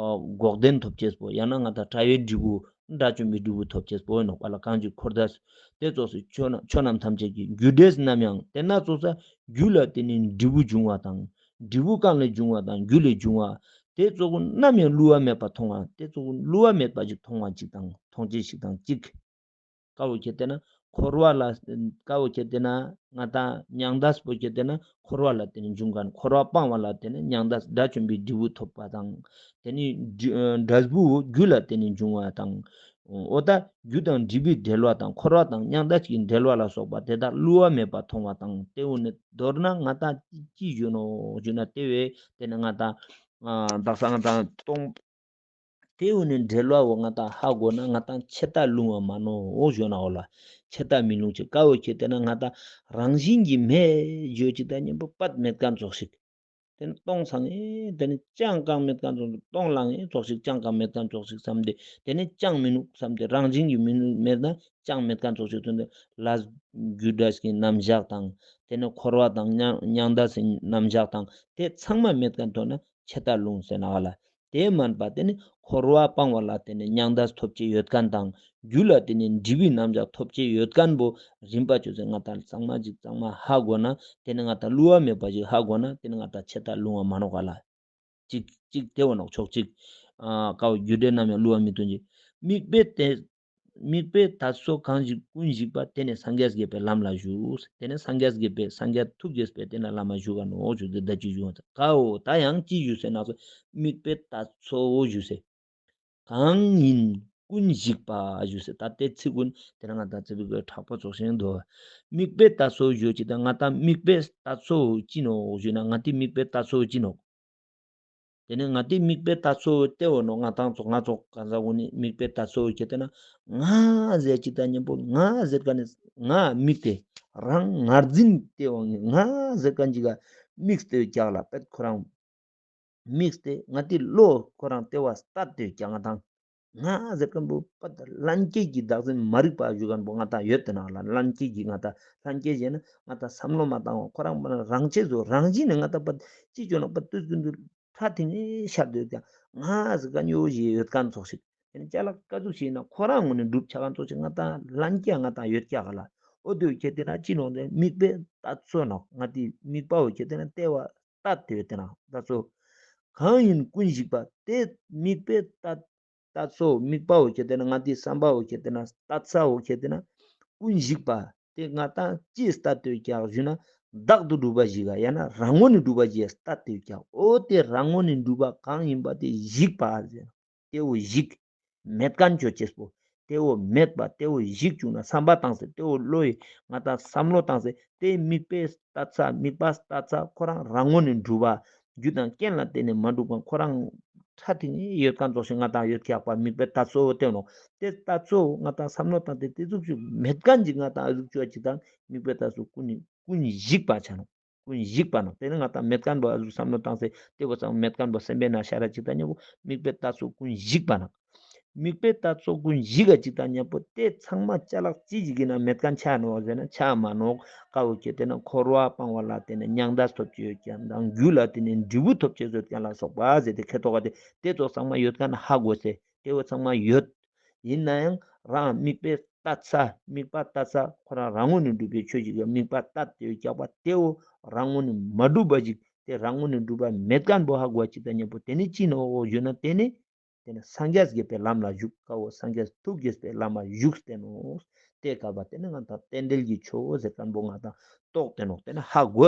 འགོག་བདེན་ཐོབ་ཅེས་པོ་ཡང་ན་ང་ཏང་ཕྲ་བའི་འབྲས་བུ་དགྲ་བཅོམ་པའི་འབྲས་བུ་ཐོབ་ཅེས་པོ་ནོག་པ་ལ། གང་ཞིག་འཁོར་འདས་ཏེ་ཙོགས་སུ་ཆོས་རྣམས་ཆོས་རྣམས་ཐམས་ཅད་ཀྱི་རྒྱུ་འབྲས་རྣམས་ཡང་ཏེ་ན་ཙོགས་ས་རྒྱུ་ལ་བརྟེན་ནས་འབྲས་བུ་འབྱུང་བ་དང་འབྲས་བུ་གང་ལས་འབྱུང་བ་དང་རྒྱུ་ལས་འབྱུང་བ་ཏེ་ཙོགས་ནམ་ཡང་བསླུ་བ་མེད་པ་མཐོང་བ་ཏེ་ཙོགས་བསླུ་བ་མེད་པ་ཞིག་མཐོང་བ་ཅིག་དང་མཐོང་ཅེས་ཤིག་དང་གཅིག། ཀ་བོ་ཁྱེད་ལྟ་ན་ འཁོར་བ་ལ་ཀ་བོ་ཁྱེར་ཏེ་ན་ང་ཏང་མྱང་འདས་པོ་ཁྱེར་ཏེ་ན་འཁོར་བ་ལ་དེ་ནི་འབྱུང་མཁན། འཁོར་བ་སྤང་བ་ལ་དེ་ནི་མྱང་འདས་དགྲ་བཅོམ་པའི་འབྲས་བུ་ཐོབ་པ་དང་། དེ་ནི་འབྲས་བུ་རྒྱུ་ལ་དེ་ནི་འབྱུང་བ་དང་། འོ་ད་རྒྱུ་དང་འབྲས་བུའི་འབྲེལ་བ་དང་འཁོར་བ་དང་མྱང་འདས་ཀྱི་འབྲེལ་བ་ལ་སོགས་པ་དེ་དག་བསླུ་བ་མེད་པ་མཐོང་བ་དང་། དེ་འོ་ནི་མདོར་ན་ང་ཏང་ཅི་ཅི་ཞུ་ནོག་ཞུ་ན། དེ་བས་དེ་ནི་ང་ཏང་ཨ་དག་ས་ང་ཏང་སྟོང་དེ་འོ་ནི་འབྲེལ་བ་བོ་ང་ཏང་ཧ་གོ་ན་ང་ཏང་ཆད་ལྟ་ལུང་བ་མ་ནོག་འོ་ཞུ་ན། འོ་ལ་ཆད་ལྟ་མི་ལུང་ཅིག་ཀ་བོ་ཁྱེར་ཏེ་ན་ང་ཏང་རང་བཞིན་གྱིས་མེད་ཞུ་ཅིག་ད་ཉམ་པོ་པད་མེད་མཁན་ཙོགས་ཤིག་དེ་ནི་སྟོང་སང་ཨེ་དེ་ནི་ཅང་གང་མེད་མཁན་ཙོགས་ཤིག་སྟོང་ལང་ཨེ་ཙོགས་ཤིག་ཅང་གང་མེད་མཁན་ཙོགས་ཤིག་བསམ་སྟེ། དེ་ནི་ཅང་མི་ནུག་བསམ་སྟེ་རང་བཞིན་གྱིས་མི་ནུག་མེད་ན་ཅང་མེད་མཁན་ཙོགས་ཤིག་དོན་དེ་ལས་རྒྱུ་འབྲས་ཀྱི་རྣམ་གཞག་དང་། དེ་ནི་འཁོར་བ་དང་མྱང་མྱང་འདས་སི་རྣམ་གཞག་དང་དེ་ཚང་མ་མེད་མཁན་ཐོག་ན་ཆད་ལྟ་ལུང་ཟེར་ན་ག་ལ། དེ་མན་པ་དེ་ནི་འཁོར་བ་སྤང་བ་ལ་དེ་ནི་མྱང་འདས་ཐོབ་ཅེས་ཡོད་མཁན་དང་། རྒྱུ་ལ་དེ་ནི་འབྲས་བུའི་རྣམ་གཞག་ཐོབ་ཅེས་ཡོད་མཁན་པོ་རིམ་པ་བཅོས་ཏེ་ང་ཏང་ཚང་མ་ཅིག་ཚང་མ་ཧ་གོ་ན། དེ་ནི་ང་ཏང་བསླུ་བ་མེད་པ་ཞིག་ཧ་གོ་ན། དེ་ནི་ང་ཏང་ཆད་ལྟ་ལུང་བ་མ་ནོག་ག་ལ། ཅིག་ཅིག་དེ་བོ་ནོག་ཕྱོགས་གཅིག་ཨ་ཀ་བོ་རྒྱུ་འབྲས་རྣམས་ཡང་བསླུ་བ་མི་སྟོན་ཅིག་དམིགས་པའི་དད་དམིགས་པའི་དད་སོགས་གང་ཞིག་ཀུན་ཞིག་པ། དེ་ནི་སངས་རྒྱས་དགྱེས་པའི་ལམ་ལ་ཞུགས། དེ་ནི་སངས་རྒྱས་དགྱེས་པའི་སངས་རྒྱས་ཐུགས་དགྱེས་པའི་དེ་ནི་ལམ་ལ་ཞུགས་ག་ནོག་ཞུ་སྟེ་ད་ཅི་ཞུ་ཀ་བོ་ད་ཡང་ཅི་ཞུ་ཟེར་ན་སོ། དམིགས་པའི་དད་སོགས་ཞུ་ཟེར། གང་ཡིན་ཀུན་ཞིག་པ་ཞུ་ཟེར། ད་དེ་ཚིག་ཀུན་དེ་ནི་ང་ཏང་ཚིག་པོའི་དྲག་པོ་ཙོགས་ཤིག་འདུག་དམིགས་པའི་དད་སོགས་ཞུ་ཅིག་ད་ང་ཏང་དམིགས་པའི་དད་སོགས་ཅི་ནོག་ཞུ་ན། ང་ཏི་དམིགས་པའི་དད་སོགས་ཅི་ནོག་དེ་ནི་ང་ཏི་དམིགས་པའི་དད་སོགས་དེ་བོ་ནོག་ང་ཏང་ཙོགས་ང་ཙོགས་གང་ཟག་གུན་ནི་དམིགས་པའི་དད་སོགས་ཁྱེར་ཏེ་ན་ང་ཟེར་ཅིག་ད་ཉམ་པོ་ང་ཟེར་མཁན་ནི་ང་དམིགས་ཏེ་རང་ངར་འཛིན་དེ་བོ་ང་ཟེར་མཁན་ཅིག་ག་དམིགས་ཏེ་རྒྱག་ལ་པད་ཁོ་རང་དམིགས་ཏེ་ང་ཏི་བློ་ཁོ་རང་དེ་བོ་སྟད་དེ་རྒྱག་ང་ཏང་ང་ཟེར་མཁན་པོ་པད་ལྷན་སྐྱེས་ཀྱི་བདག་འཛིན་མ་རིག་པ་ཞུ་མཁན་པོ་ང་ཏང་ཡོད་དེ་ན་ལ། ལྷན་སྐྱེས་ཀྱི་ང་ཏང་ལྷན་སྐྱེས་ཟེར་ན་ང་ཏང་བསམ་བློ་མ་བཏང་བ་ཁོ་རང་པ་ན་རང་ཆས་སུ་རང་བཞིན་ནི་ང་ཏང་པད་ཅི་ཅོ་ན་པད་དུས་ཀུན་ཏུ་ཕྲ་ཐིང་ངེ་ཤར་དུ་ཡོད་ཀྱང་ང་ཟེར་མཁན་ཡོད་ཞེས་ཡོད་མཁན་ཙོགས་ཤིག་དེ་ནི་ཅ་ལག་ཀ་ཟུག་ཞིག་ན་ཁོ་རང་ངོས་ནས་གྲུབ་ཆ་མཁན་ཙོགས་ཤིག་ང་ཏང་ལྷན་སྐྱེས་ང་ཏང་ཡོད་ཀྱག་ག་ལ། འོ་དེ་བོ་ཁྱེར་ཏེ་ན་ཅི་ནོག་དེ་དམིགས་པའི་དད་སོགས་ནོག་ང་ཏི་དམིགས་པ་བོ་ཁྱེར་ཏེ་ན་དེ་བོ་སྟད་དེ་ཡོད་དེ་ན་དད་སོགས་གང་ཡིན་ཀུན་ཞིག་པ། དེ་དམིགས་པའི་དད་དད་སོགས་དམིགས་པ་བོ་ཁྱེར་ཏེ་ན་ང་ཏི་བསམ་པ་བོ་ཁྱེར་ཏེ་ན་སྟད་ས་བོ་ཁྱེར་ཏེ་ན་ཀུན་ཞིག་པ། དེ་ང་ཏང་ཅི་སྟད་དེ་ཡོད་ཀྱག་ཞུ་ན་བདག་ཏུ་གྲུབ་པ་ཞིག་ག་ཡང་ན་རང་ངོས་ནས་གྲུབ་པ་ཞིག་སྟད་དེ་ཡོད་ཀྱག་འོ་དེ་རང་ངོས་ནས་གྲུབ་པ་གང་ཡིན་པ་དེ་ཞིག་པ་ཟེར། དེ་བོ་ཞིག་མེད་མཁན་ཅོ་ཅེས་པོ། དེ་བོ་མེད་པ་དེ་བོ་ཞིག་བཅུག་ན་བསམ་པ་བཏང་སྟེ་དེ་བོ་བློ་ཡིས་ང་ཏང་བསམ་བློ་བཏང་སྟེ་དེ་དམིགས་པའི་སྟད་ས་དམིགས་པ་སྟད་ས་ཁོ་རང་རང་ངོས་ནས་གྲུབ་པ། རྒྱུ་དང་རྐྱེན་ལ་བརྟེན་ནས་མ་གྲུབ་མཁན་ཁོ་རང་ཕྲ་ཐིང་ངེ་ཡོད་མཁན་ཙོགས་ཤིག་ང་ཏང་ཡོད་ཀྱག་པ་དམིགས་པའི་དད་སོགས་དེ་ནོག་དེ་དད་སོགས་ང་ཏང་བསམ་བློ་བཏང་སྟེ་དེ་ཙུག་ཅིག་མེད་མཁན་ཅིག་ང་ཏང་ཨ་ཟུག་ཅོ་ཅིག་དང་དམིགས་པའི་དད་སོགས་ཀུན་ནི་ཀུན་ཞིག་པ་ཆ་ནོག་ཀུན་ཞིག་པ་ནོག་དེ་ནི་ང་ཏང་མེད་མཁན་པོ་ཨ་ཟུག་བསམ་བློ་བཏང་སྟེ་དེ་བོ་ཚང་མ་མེད་མཁན་པོ་སེམས་པའི་ནང་ཤར་ར་ཅིག་ད་ཉམ་པོ་དམིགས་པའི་དད་སོགས་ཀུན་ཞིག་པ་ནོག་དམིགས་པའི་དད་སོགས་ཀུན་ཞིག་ག་ཅིག་ད་ཉམ་པོ་དེ་ཚང་མ་ཅ་ལག་ཅི་ཞིག་ཡིན་ན་མེད་མཁན་ཆ་ནོག་ཟེར་ན་ཆ་མ་ནོག་ཀ་བོ་ཁྱེར་ཏེ་ན་འཁོར་བ་སྤང་བ་ལ་བརྟེན་ནས་མྱང་འདས་ཐོབ་ཅེས་ཡོད་མཁན་དང་རྒྱུ་ལ་བརྟེན་ནས་འབྲས་བུ་ཐོབ་ཅེས་ཡོད་མཁན་ལ་སོགས་པ་ཟེར་ཏེ་ཁེ་ཐོག་ག་དེ་དེ་ཚོ་ཚང་མ་ཡོད་མཁན་ཧ་གོ་སྟེ་དེ་བོ་ཚང་མ་ཡོད། ཡིན་ན་ཡང་རང་དམིགས་པའི་དད་ས་དམིགས་པ་དད་ས་ཁོ་རང་རང་ངོས་ནས་གྲུབ་པའི་ཆོས་ཤིག་གི་དམིགས་པ་དད་དེ་རྒྱག་པ་དེ་བོ་རང་ངོས་ནས་མ་གྲུབ་པ་ཞིག་དེ་རང་ངོས་ནས་གྲུབ་པ་མེད་མཁན་པོ་ཧ་གོ་བ་ཅིག་ད་ཉམ་པོ་དེ་ནི་ཅི་ནོག་ཞུ་ན་དེ་ནི་དེ་ནི་སངས་རྒྱས་དགྱེས་པའི་ལམ་ལ་ཞུགས། ཀ་བོ་སངས་རྒྱས་ཐུགས་དགྱེས་པའི་ལམ་ལ་ཞུགས་ཏེ་ནོག་དེ་ཀ་བ་དེ་ནི་ང་ཏང་རྟེན་འབྲེལ་གྱི་ཆོས་ཟེར་མཁན་པོ་ང་ཏང་རྟོགས་ཏེ་ནོག་དེ་ནི་ཧ་གོ་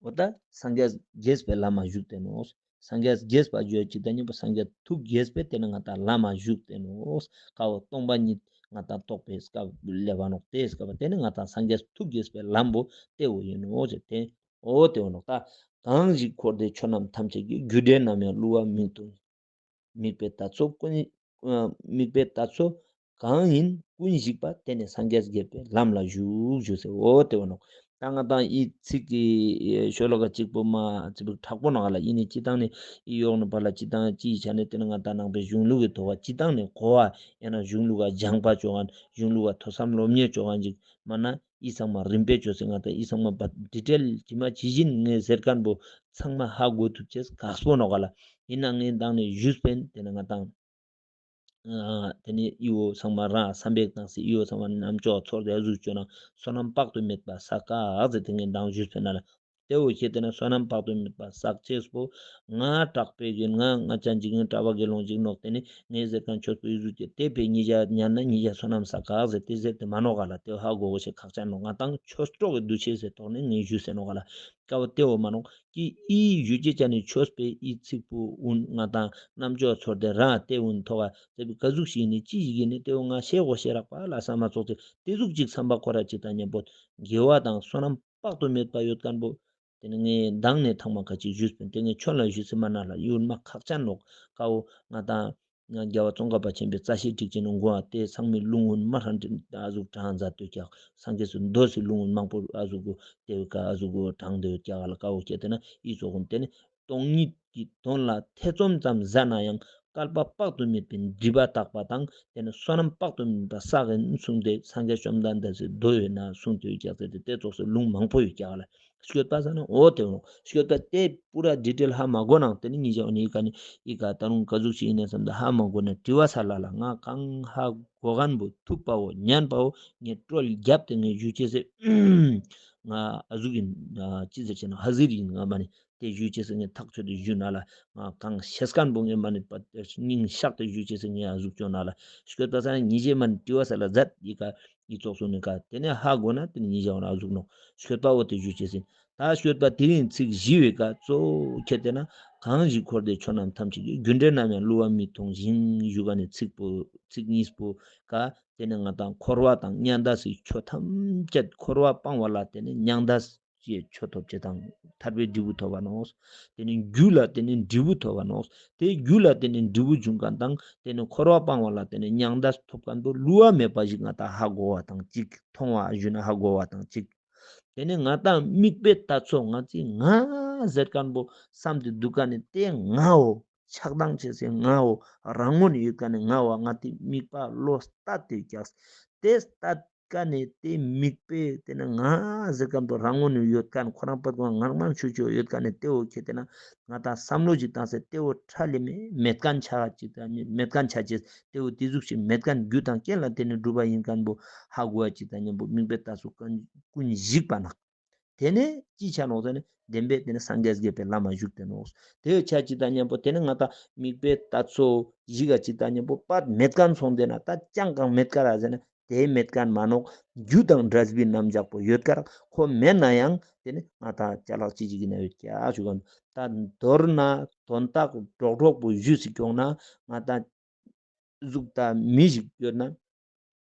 འོ་ད་སངས་རྒྱས་དགྱེས་པའི་ལམ་མ་ཞུགས་ཏེ་ནོག་སངས་རྒྱས་དགྱེས་པ་བརྗོད་ཅིག་ད་ཉམ་པོ་སངས་རྒྱས་ཐུགས་དགྱེས་པའི་དེ་ནི་ང་ཏང་ལམ་མ་ཞུགས་ཏེ་ནོག་ཀ་བོ་སྟོང་པ་ཉིད་ང་ཏང་རྟོགས་པའི་སྐབས་ལེབ་བ་ནོག་དེ་སྐབས་དེ་ནི་ང་ཏང་སངས་རྒྱས་ཐུགས་དགྱེས་པའི་ལམ་པོ་དེ་བོ་ཡིན་ནོག་ཟེར་ཏེ། འོ་དེ་བོ་ནོག་ད་གང་ཞིག་འཁོར་འདས་ཆོས་རྣམས་ཐམས་ཅད་ཀྱི། རྒྱུ་འབྲས་རྣམས་ཡང་བསླུ་བ་མིང་དུ། དམིགས་པའི་དད་སོགས་ཀུན་ཨ་དམིགས་པའི་དད་སོགས་གང་ཡིན་ཀུན་ཞིག་པ། དེ་ནི་སངས་རྒྱས་དགྱེས་པའི་ལམ་ལ་ཞུགས་ཞུ་ཟེར། འོ་དེ་བོ་ནོག་ད་ང་ཏང་འི་ཚིག་གི་ཤོ་ལོ་ཀ་གཅིག་པོ་མ་ཚིག་པོ་དྲག་པོ་ནོག་ག་ལ། ཡིན་ནི་སྤྱིར་བཏང་ནི་འི་ཡོག་ནི་པ་ལ་སྤྱིར་བཏང་ཅིའི་ཆ་ནས་དེ་ནི་ང་ཏང་ནང་པའི་གཞུང་ལུགས་ཀྱི་ཐོག་ག་སྤྱིར་བཏང་ནི་གོ་བ་ཡང་ན་གཞུང་ལུགས་ཀ་སྦྱངས་པ་ཅོ་མཁན་གཞུང་ལུགས་ཀ་ཐོས་བསམ་སློབ་གཉེར་ཅོ་མཁན་ཅིག་མ་ན་འི་ཚང་མ་རིམ་པས་ཅོས་སེ་ང་ཏང་འི་ཚང་མ་པ་ཌི་ཊེལ་ཇི་མ་ཇི་བཞིན་ངས་ཟེར་མཁན་པོ་ཚང་མ་ཧ་གོ་ཐུབ་ཅེས་ཁག་པོ་ནོག་ག་ལ། ཡིན་ན་ངས་མདང་ནས་ཞུས་པིན། དེ་ནི་ང་ཏང་ཨ་དེ་ནི་འི་བོ་ཚང་མ་རང་བསམ་པའི་སྟངས་སེ་འི་བོ་ཚང་མ་རྣམ་ཅོག་ཚོར་ཏེ་ཨ་ཟུག་ཅོས་ན་བསོད་ནམས་དཔག་ཏུ་མེད་པ་བསགས་ཀ་ཟེར་ཏེ་ངས་མདང་ཞུས་པིན་ན་ལ། ཏེ་བོ་ཁྱེར་ཏེ་ན་བསོད་ནམས་དཔག་ཏུ་མེད་པ་བསགས་ཅེས་པོ། ང་དྲག་པོའི་རྒྱུན་ང་ང་ཅན་ཅིག་ཡིན་གྲྭ་པ་དགེ་སློང་ཅིག་ནོག་ཏེ་ནི་ངའི་ཟེར་ཁན་ཆོས་པོ་ཡི་ཟུག་ཅེས་ཏེ་བོ་ཉེ་ཞ་ཉན་ན་ཉེ་ཞ་བསོད་ནམས་བསགས་ག་ཟེར་ཏེ་ཟེར་ཏེ་མ་ནོག་ག་ལ། ཏེ་བོ་ཧ་གོ་གོ་ཤེས་ཁག་ཅན་ནོག་ང་དང་ཆོས་གྲོགས་ཀྱི་འདུ་ཤེས་ཟེར་ཐོག་ནེ་ངས་ཞུས་ཟེར་ནོག་ག་ལ། ཀ་བོ་ཏེ་བོ་མ་ནོག་ཀི་ཨི་ཞུ་ཅེས་ཅན་ནི་ཆོས་པའི་ཨི་ཚིག་པོ་ཨུན་ང་དང་རྣམ་ཅོ་ཚོར་ཏེ་རང་ཏེ་ཨུན་ཐོག་ག་ཟེར་བི་ག་ཟུག་ཞིག་ནི་ཅི་ཞིག་ཡིན་ནི་ཏེ་བོ་ང་ཤེས་གོ་ཤེས་རག་པ་ལ་ས་མ་ཚོགས་ཏེ་ཏེ་ཟུག་ཅིག་བསམ་པ་ཁོ་ར་ཅིག་དང་མཉམ་པོ་དགེ་བ་དང་བསོད་ནམས་དཔག་ཏུ་མེད་པ་ཡོད་ཁན་བོ། ཏེ་ནི་ངས་མདང་ནེ་ཐང་མ་ཁ་ཅིག་ཞུས་པིན། ཏེ་ངས་ཁྱོད་ལ་ཞུས་སེ་མ་ན་ལ་ཡུན་མ་ཁག་ཅན་ནོག་ཀ་བོ་ང་དང་ང་རྒྱལ་བ་ཙོང་ཁ་པ་ཆེན་པོའི་རྩ་ཤེ་སྒྲིག་ཅན་ནི་མགོ་བ་ཏེ་ཚང་མའི་ལུང་ཨུན་མ་ཧྲན་ཏེ་ཨ་ཟུག་དྲང་མཛད་དུ་ཀྱག་སངས་རྒྱས་སི་མདོ་སི་ལུང་ཨུན་མང་པོ་ཨ་ཟུག་གོ་ཏེ་བོ་ཀ་ཨ་ཟུག་གོ་དྲང་ཏེ་ཡོད་ཀྱག་ལ། ཀ་བོ་ཁྱེར་ཏེ་ན་ཨི་ཙོགས་ཀུན་ཏེ་ནི་སྟོང་ཉིད་ཀྱི་དོན་ལ་ཐེ་ཚོམ་ཙམ་ཟ་ན་ཡང་བསྐལ་པ་དཔག་ཏུ་མེད་པའི་སྒྲིབ་པ་དག་པ་དང་ཏེ་ནི་བསོད་ནམས་དཔག་ཏུ་མེད་པ་བསགས་ཨིན་གསུངས་ཏེ་སངས་རྒྱས་བཅོམ་ལྡན་འདས་སི་མདོ་ཡོད་ན་གསུངས་ཏེ་ཡོད་ཀྱག་ཟེར་ཏེ་ཏེ་ཙོགས་སི་ལུང་མང་པོ་ཡོད་ཀྱག་ལ། སྐྱོད་པ་ས་ན་འོ་ཏེ་འོ་སྐྱོད་པ་ཏེ་པུ་ར་ཌི་ཊེལ་ཧ་མ་གོ་ནང་ཏེ་ནི་ཉེ་ཞ་འོ་ནི་ཨི་ཀ་ནི་ཨི་ཀ་ད་རུང་ག་ཟུག་ཞིག་ཡིན་ན་བསམ་ཏེ་ཧ་མ་གོ་ན་དྲི་བ་ས་ལ་ལ་ང་གང་ཧ་གོ་ཁན་བོ་ཐུབ་པའོ་ཉན་པའོ་ངས་ཀྲོལ་རྒྱབ་སྟེ་ངས་ཞུ་ཅེས་སེ་ང་ཨ་ཟུག་ཡིན་ཅི་ཟེར་ཅེ་ན་ཧ་ཟིར་ཡིན་ང་མ་ནི་ཏེ་ཞུ་ཅེས་སེ་ངས་ཐག་ཆོད་དེ་ཞུ་ན་ལ་ང་གང་ཤེས་ཁན་བོ་ངས་མ་ནི་པ་སྙིང་ཤག་སྟེ་ཞུ་ཅེས་སེ་ངས་ཨ་ཟུག་ཅོ་ན་ལ་སྐྱོད་པ་ས་ན་ཉེ་ཞ་མ་ནི་དྲི་བ་ས་ལ་མཛད་ཨི་ཀ་ཨི་ཙོགས་སུ་ནི་ཀ་ཏེ་ནེ་ཧ་གོ་ན་ཏེ་ནི་ཉེ་ཞ་འོ་ན་ཨ་ཟུག་ནོག་སྐྱོད་པ་འོ་ཏེ་ཞུ་ཅེས་ཨིན། ད་སྐྱོད་པ་དེ་རིང་ཚིག་བཞི་བོའི་ཀ་གཙོ་བོ་ཁྱེར་ཏེ་ན་གང་ཞིག་འཁོར་འདས་ཆོས་རྣམས་ཐམས་ཅད་ཀྱི། རྒྱུ་འབྲས་རྣམས་ཡང་བསླུ་བ་མི་མཐོང་ཞིང་ཞུ་ག་ནི་ཚིག་པོ་ཚིག་གཉིས་པོ་ཀ་ཏེ་ནི་ང་དང་འཁོར་བ་དང་མྱང་འདས་སི་ཆོས་ཐམས་ཅད་འཁོར་བ་སྤང་བ་ལ་ཏེ་ནི་མྱང་འདས་ཀྱི་ཆོས་ཐོབ་ཅེས་དང་ཐར་པའི་འབྲས་བུ་ཐོབ་པ་ནོག་ཏེ་ནི་རྒྱུ་ལ་ཏེ་ནི་འབྲས་བུ་ཐོབ་པ་ནོག་ཏེ་རྒྱུ་ལ་ཏེ་ནི་འབྲས་བུ་འབྱུང་ཁན་དང་ཏེ་ནི་འཁོར་བ་སྤང་བ་ལ་ཏེ་ནི་མྱང་འདས་ཐོབ་ཁན་བོ་བསླུ་བ་མེད་པ་ཞིག་ང་དང་ཧ་གོ་བ་དང་གཅིག་མཐོང་བ་ཞུ་ན་ཧ་གོ་བ་དང་གཅིག་ཏེ་ནེ་ང་དང་དམིགས་པའི་ལྟ་ཚུལ་ང་ཅི་ང་ཟེར་ཁན་བོ་བསམ་སྟེ་འདུག་ཁན་ནི་ཏེ་ངའོ། ཆགས་སྡང་བྱེད་སའི་ངའོ། རང་ངོས་ནེ་ཡོད་ཁན་ནི་ངའོ། ང་ཏེ་དམིགས་པ་བློ་གཏད་དེ་ཀྱག་ཏེ་གཏད་ཁན་ནི་ཏེ་དམིགས་པའི་ཏེ་ནེ་ང་ཟེར་ཁན་བོ་རང་ངོས་ནེ་ཡོད་ཁན་ཁོ་རང་པད་གོང་ངར་མ་ཆུ་ཆུ་ཡོད་ཁན་ནི་ཏེ་བོ་ཁྱེར་ཏེ་ན་ང་དང་བསམ་བློ་ཞིག་བཏང་སྟེ་ཏེ་བོ་ཁྲ་ལེ་མེ་མེད་ཁན་ཆ་ཅིག་དང་མེད་ཁན་ཆ་ཅེས། ཏེ་བོ་ཏེ་ཟུག་ཞིག་མེད་ཁན་རྒྱུ་དང་རྐྱེན་ལ་བརྟེན་ནས་གྲུབ་པ་ཡིན་ཁན་བོ་ཧ་གོ་བ་ཅིག་དང་མཉམ་པོ་དམིགས་པའི་རྟགས་སུ་ཀུན་ཀུན་ཞིག་པ་ན། ཏེ་ནེ་ཅི་ཆ་ནོག་ཟེར་ན་བདེན་པའི་ཏེ་ནེ་སངས་རྒྱས་དགྱེས་པའི་ལམ་མ་ཞུགས་ཏེ་ནོག་ཏེ་ཆ་ཅིག་དང་མཉམ་པོ་ཏེ་ནེ་ང་དང་དམིགས་པའི་རྟགས་སུ་ཞིག་ག་ཅིག་དང་མཉམ་པོ་པར་མེད་ཁན་སོང་ཏེ་ན་ད་ཅང་གང་མེད་ཀ་ར་ཟེར་ན་ཏེ་མེད་ཁན་མ་ནོག་རྒྱུ་དང་འབྲས་བུའི་རྣམ་གཞག་པོ་ཡོད་ཀ་ར་ཁོ་མེད་ན་ཡང་ཏེ་ནེ་ང་དང་ཅ་ལག་ཅི་ཞིག་ཡིན་ན་ཡོད་ཀྱག་ཞུ་ག་ད་མདོར་ན་དོན་དག་སྒྲོག་སྒྲོག་པོ་ཞུས་སི་ཀྱོག་ན་ང་དང་གཟུགས་ད་མི་ཞིག་ཡོད་ན།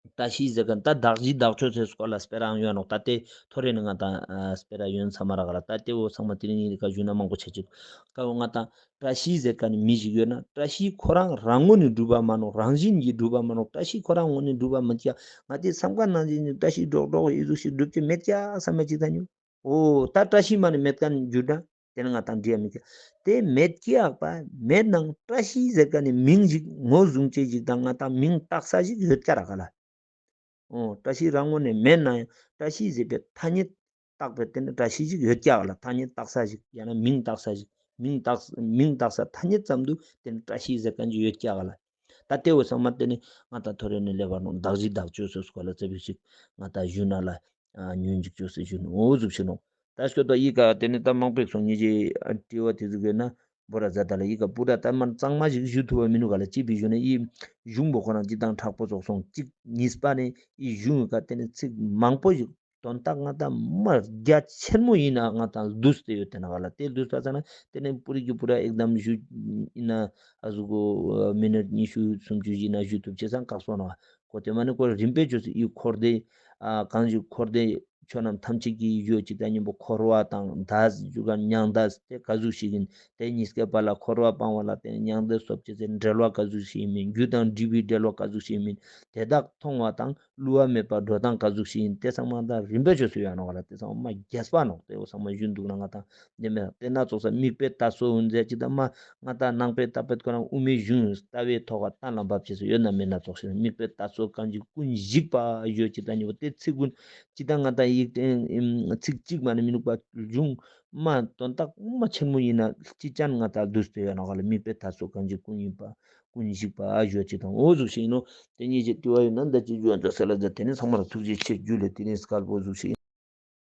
བཀྲ་ཤིས་ཟེར་ཁན་ད་བདག་གཞི་བདག་ཆོས་ཟེར་སྐོར་ལ་སྤེ་ར་ཡོད་ནོག་ད་ཏེ་ཐོ་རེ་ནི་ང་དང་སྤེ་ར་ཡོད་ཚང་མ་རག་ག་ལ་ད་ཏེ་བོ་ཚང་མ་དེ་རིང་ཡིན་ཀ་ཞུ་ན་མང་པོ་ཆ་ཅིག་ཀ་བོ་ང་དང་བཀྲ་ཤིས་ཟེར་ཁན་ནི་མི་ཞིག་ཡོད་ན་བཀྲ་ཤིས་ཁོ་རང་རང་ངོས་ནེ་གྲུབ་པ་མ་ནོག་རང་བཞིན་གྱིས་གྲུབ་པ་མ་ནོག་བཀྲ་ཤིས་ཁོ་རང་ངོས་ནེ་གྲུབ་པ་མ་ཅིག་ང་ཏེ་བསམ་ཁན་ནང་བཞིན་བཀྲ་ཤིས་སྒྲོག་སྒྲོག་ཨི་ཟུག་ཞིག་གྲུབ་ཅེས་མེད་ཀྱག་བསམ་མ་ཅིག་ད་ཉུ། འོ་ད་བཀྲ་ཤིས་མ་ནེ་མེད་ཁན་འགྱུར་ན། ཏེ་ནེ་ང་དང་འདྲི་ཡ་མི་ཀྱག་ཏེ་མེད་ཀྱག་པ་མེད་ནང་བཀྲ་ཤིས་ཟེར་ཁན་ནི་མིང་ཞིག་ངོས་བཟུང་ཅེས་ཞིག་དང་ང་དང་མིང་བཏགས་ས་ཞིག་ཡོད་ཀྱག་ར་ག་ལ། འོ་བཀྲ་ཤིས་རང་ངོས་ནེ་མེད་ན་ཡང་བཀྲ་ཤིས་ཟེར་བའི་ཐ་སྙད་བཏགས་པའི་ཏེ་ནེ་བཀྲ་ཤིས་ཞིག་ཡོད་ཀྱག་ལ། ཐ་སྙད་བཏགས་ས་ཞིག་ཡང་ན་མིང་བཏགས་ས་ཞིག་མིང་བཏགས་མིང་བཏགས་ས་ཐ་སྙད་ཙམ་དུ་ཏེ་ནེ་བཀྲ་ཤིས་ཟེར་ཁན་ཞིག་ཡོད་ཀྱག་ལ། ད་ཏེ་བོ་ཚང་མ་ཏེ་ནེ་ང་དང་ཐོ་རེ་ནེ་ལེབ་བ་ནོག་བདག་གཞི་བདག་ཆོས་ཟེར་སྐོར་ལ་ཙེ་བིག་ཞིག་ང་དང་ཞུ་ན་ལ་ཉོན་ཅིག་ཅོས་སེ་ཞུ་ནོག་འོ་ཟུག་ཞིག་ནོག་ད་སྐྱོད་པ་ཨི་ཀ་ཏེ་ནེ་ད་མང་པོ་སོང་ཉེ་ཞའི་དྲི་བ་ཏེ་ཟུག་ཡོད་ན་བོ་ར་ཛ་ད་ལ་ཨི་ཀ་པུ་ར་ད་མ་གཙང་མ་ཞིག་ཞུ་ཐུབ་པ་མི་ནུག་ག་ལ། ཅི་ཕི་ཞུ་ན་ཨི་གཞུང་བོ་ཁོ་རང་ཅི་དང་དྲག་པོ་ཙོགས་སོང་ཅིག་གཉིས་པ་ནི་ཨི་གཞུང་ཀ་ཏེ་ནེ་ཚིག་མང་པོ་ཞིག་དོན་དག་ང་དང་མ་རྒྱ་ཆེན་མོ་ཡིན་ན་ང་དང་བསྡུས་ཏེ་ཡོད་དེ་ན་ག་ལ། ཏེ་བསྡུས་ས་ཙ་ན་ཏེ་ནེ་པུ་རི་གི་པུ་ར་ཨེག་དམ་ཞུ་ཡིན་ན་ཨ་ཟུག་གོ་མི་ནཊ་ཉི་ཤུ་སུམ་ཅུ་ཡིན་ན་ཞུ་ཐུབ་ཅེས་སང་ཀག་སོང་ན་གོ་ཏེ་མ་ནི་ཁོ་རིམ་པས་ཅོས་སེ་ཨི་འཁོར་འདས་ཨ་གང་ཞིག་འཁོར་འདས་ཆོས་རྣམས་ཐམས་ཅད་ཀྱི་ཡོད་ཅིག་དང་མཉམ་པོ་འཁོར་བ་དང་འདས་ཞུ་ག་མྱང་འདས་ཏེ་ག་ཟུག་ཞིག་ཡིན། ཏེ་གཉིས་ཀའི་བར་ལ་འཁོར་བ་སྤང་བ་ལ་བརྟེན་མྱང་འདས་སོབ་ཅེས་སི་འབྲེལ་བ་ག་ཟུག་ཞིག་ཡིན་མིན། རྒྱུ་དང་འབྲས་བུའི་འབྲེལ་བ་ག་ཟུག་ཞིག་ཡིན་མིན། དེ་དག་མཐོང་བ་དང་བསླུ་བ་མེད་པར་འགྲོ་སྟངས་ག་ཟུག་ཞིག་ཡིན། ཏེ་ཚང་མ་ད་རིམ་པས་ཅོས་སེ་ཡོད་ནོག་ག་ལ། ཏེ་ཚང་མ་རྒྱས་པ་ནོག་ཏེ་བོ་ཚང་མ་ཞུ་འདུག་ན་ང་དང་ཏེ་མེད་ཏེ་ན་ཙོགས་ས་དམིགས་པའི་རྟགས་སུ་འོན་ཟེར་ཅིག་དང་མ་ང་དང་ནང་པའི་ད་པད་ཁོ་རང་དབུ་མའི་གཞུང་ལྟ་བའི་ཐོག་ག་གཏན་ལ་འབབ་ཅེས་སུ་ཡོད་ན་མེད་ན་ཙོགས་ཤིག་དམིགས་པའི་རྟགས་སུ་གང་ཞིག་ཀུན་ཞིག་པ་ཡོད་ཅིག་དང་ཉི་བོ་ཏེ་ཚིག་ཀུན་ཅིག་དང་ང་དང་ཡིག་ཚིག་གཅིག་མ་ནི་མི་ནུག་པ་གཞུང་མ་དོན་དག་མ་ཆེན་མོ་ཡིན་ན་ཅི་ཅན་ང་དང་བསྡུས་ཏེ་ཡོད་ནོག་ག་ལ། དམིགས་པའི་རྟགས་སུ་གང་ཞིག་ཀུན་ཡིན་པ་ཀུན་ཞིག་པ་ཡོད་ཅིག་དང་འོ་ཟུག་ཞིག་ཡིན་ནོག་ཏེ་ཉིས་ཀྱི་དྲི་བ་ཡོད་ན་ད་ཅི་ཞུ་ཡང་ཅོ་ས་ལ་ཟེར། ཏེ་ནེ་ཚང་མ་ལ་ཐུགས་རྗེ་ཆེ་ཞུ་ལེ། ཏེ་ནེ་སྐལ་པོ་ཟུག་ཞིག་ཡིན།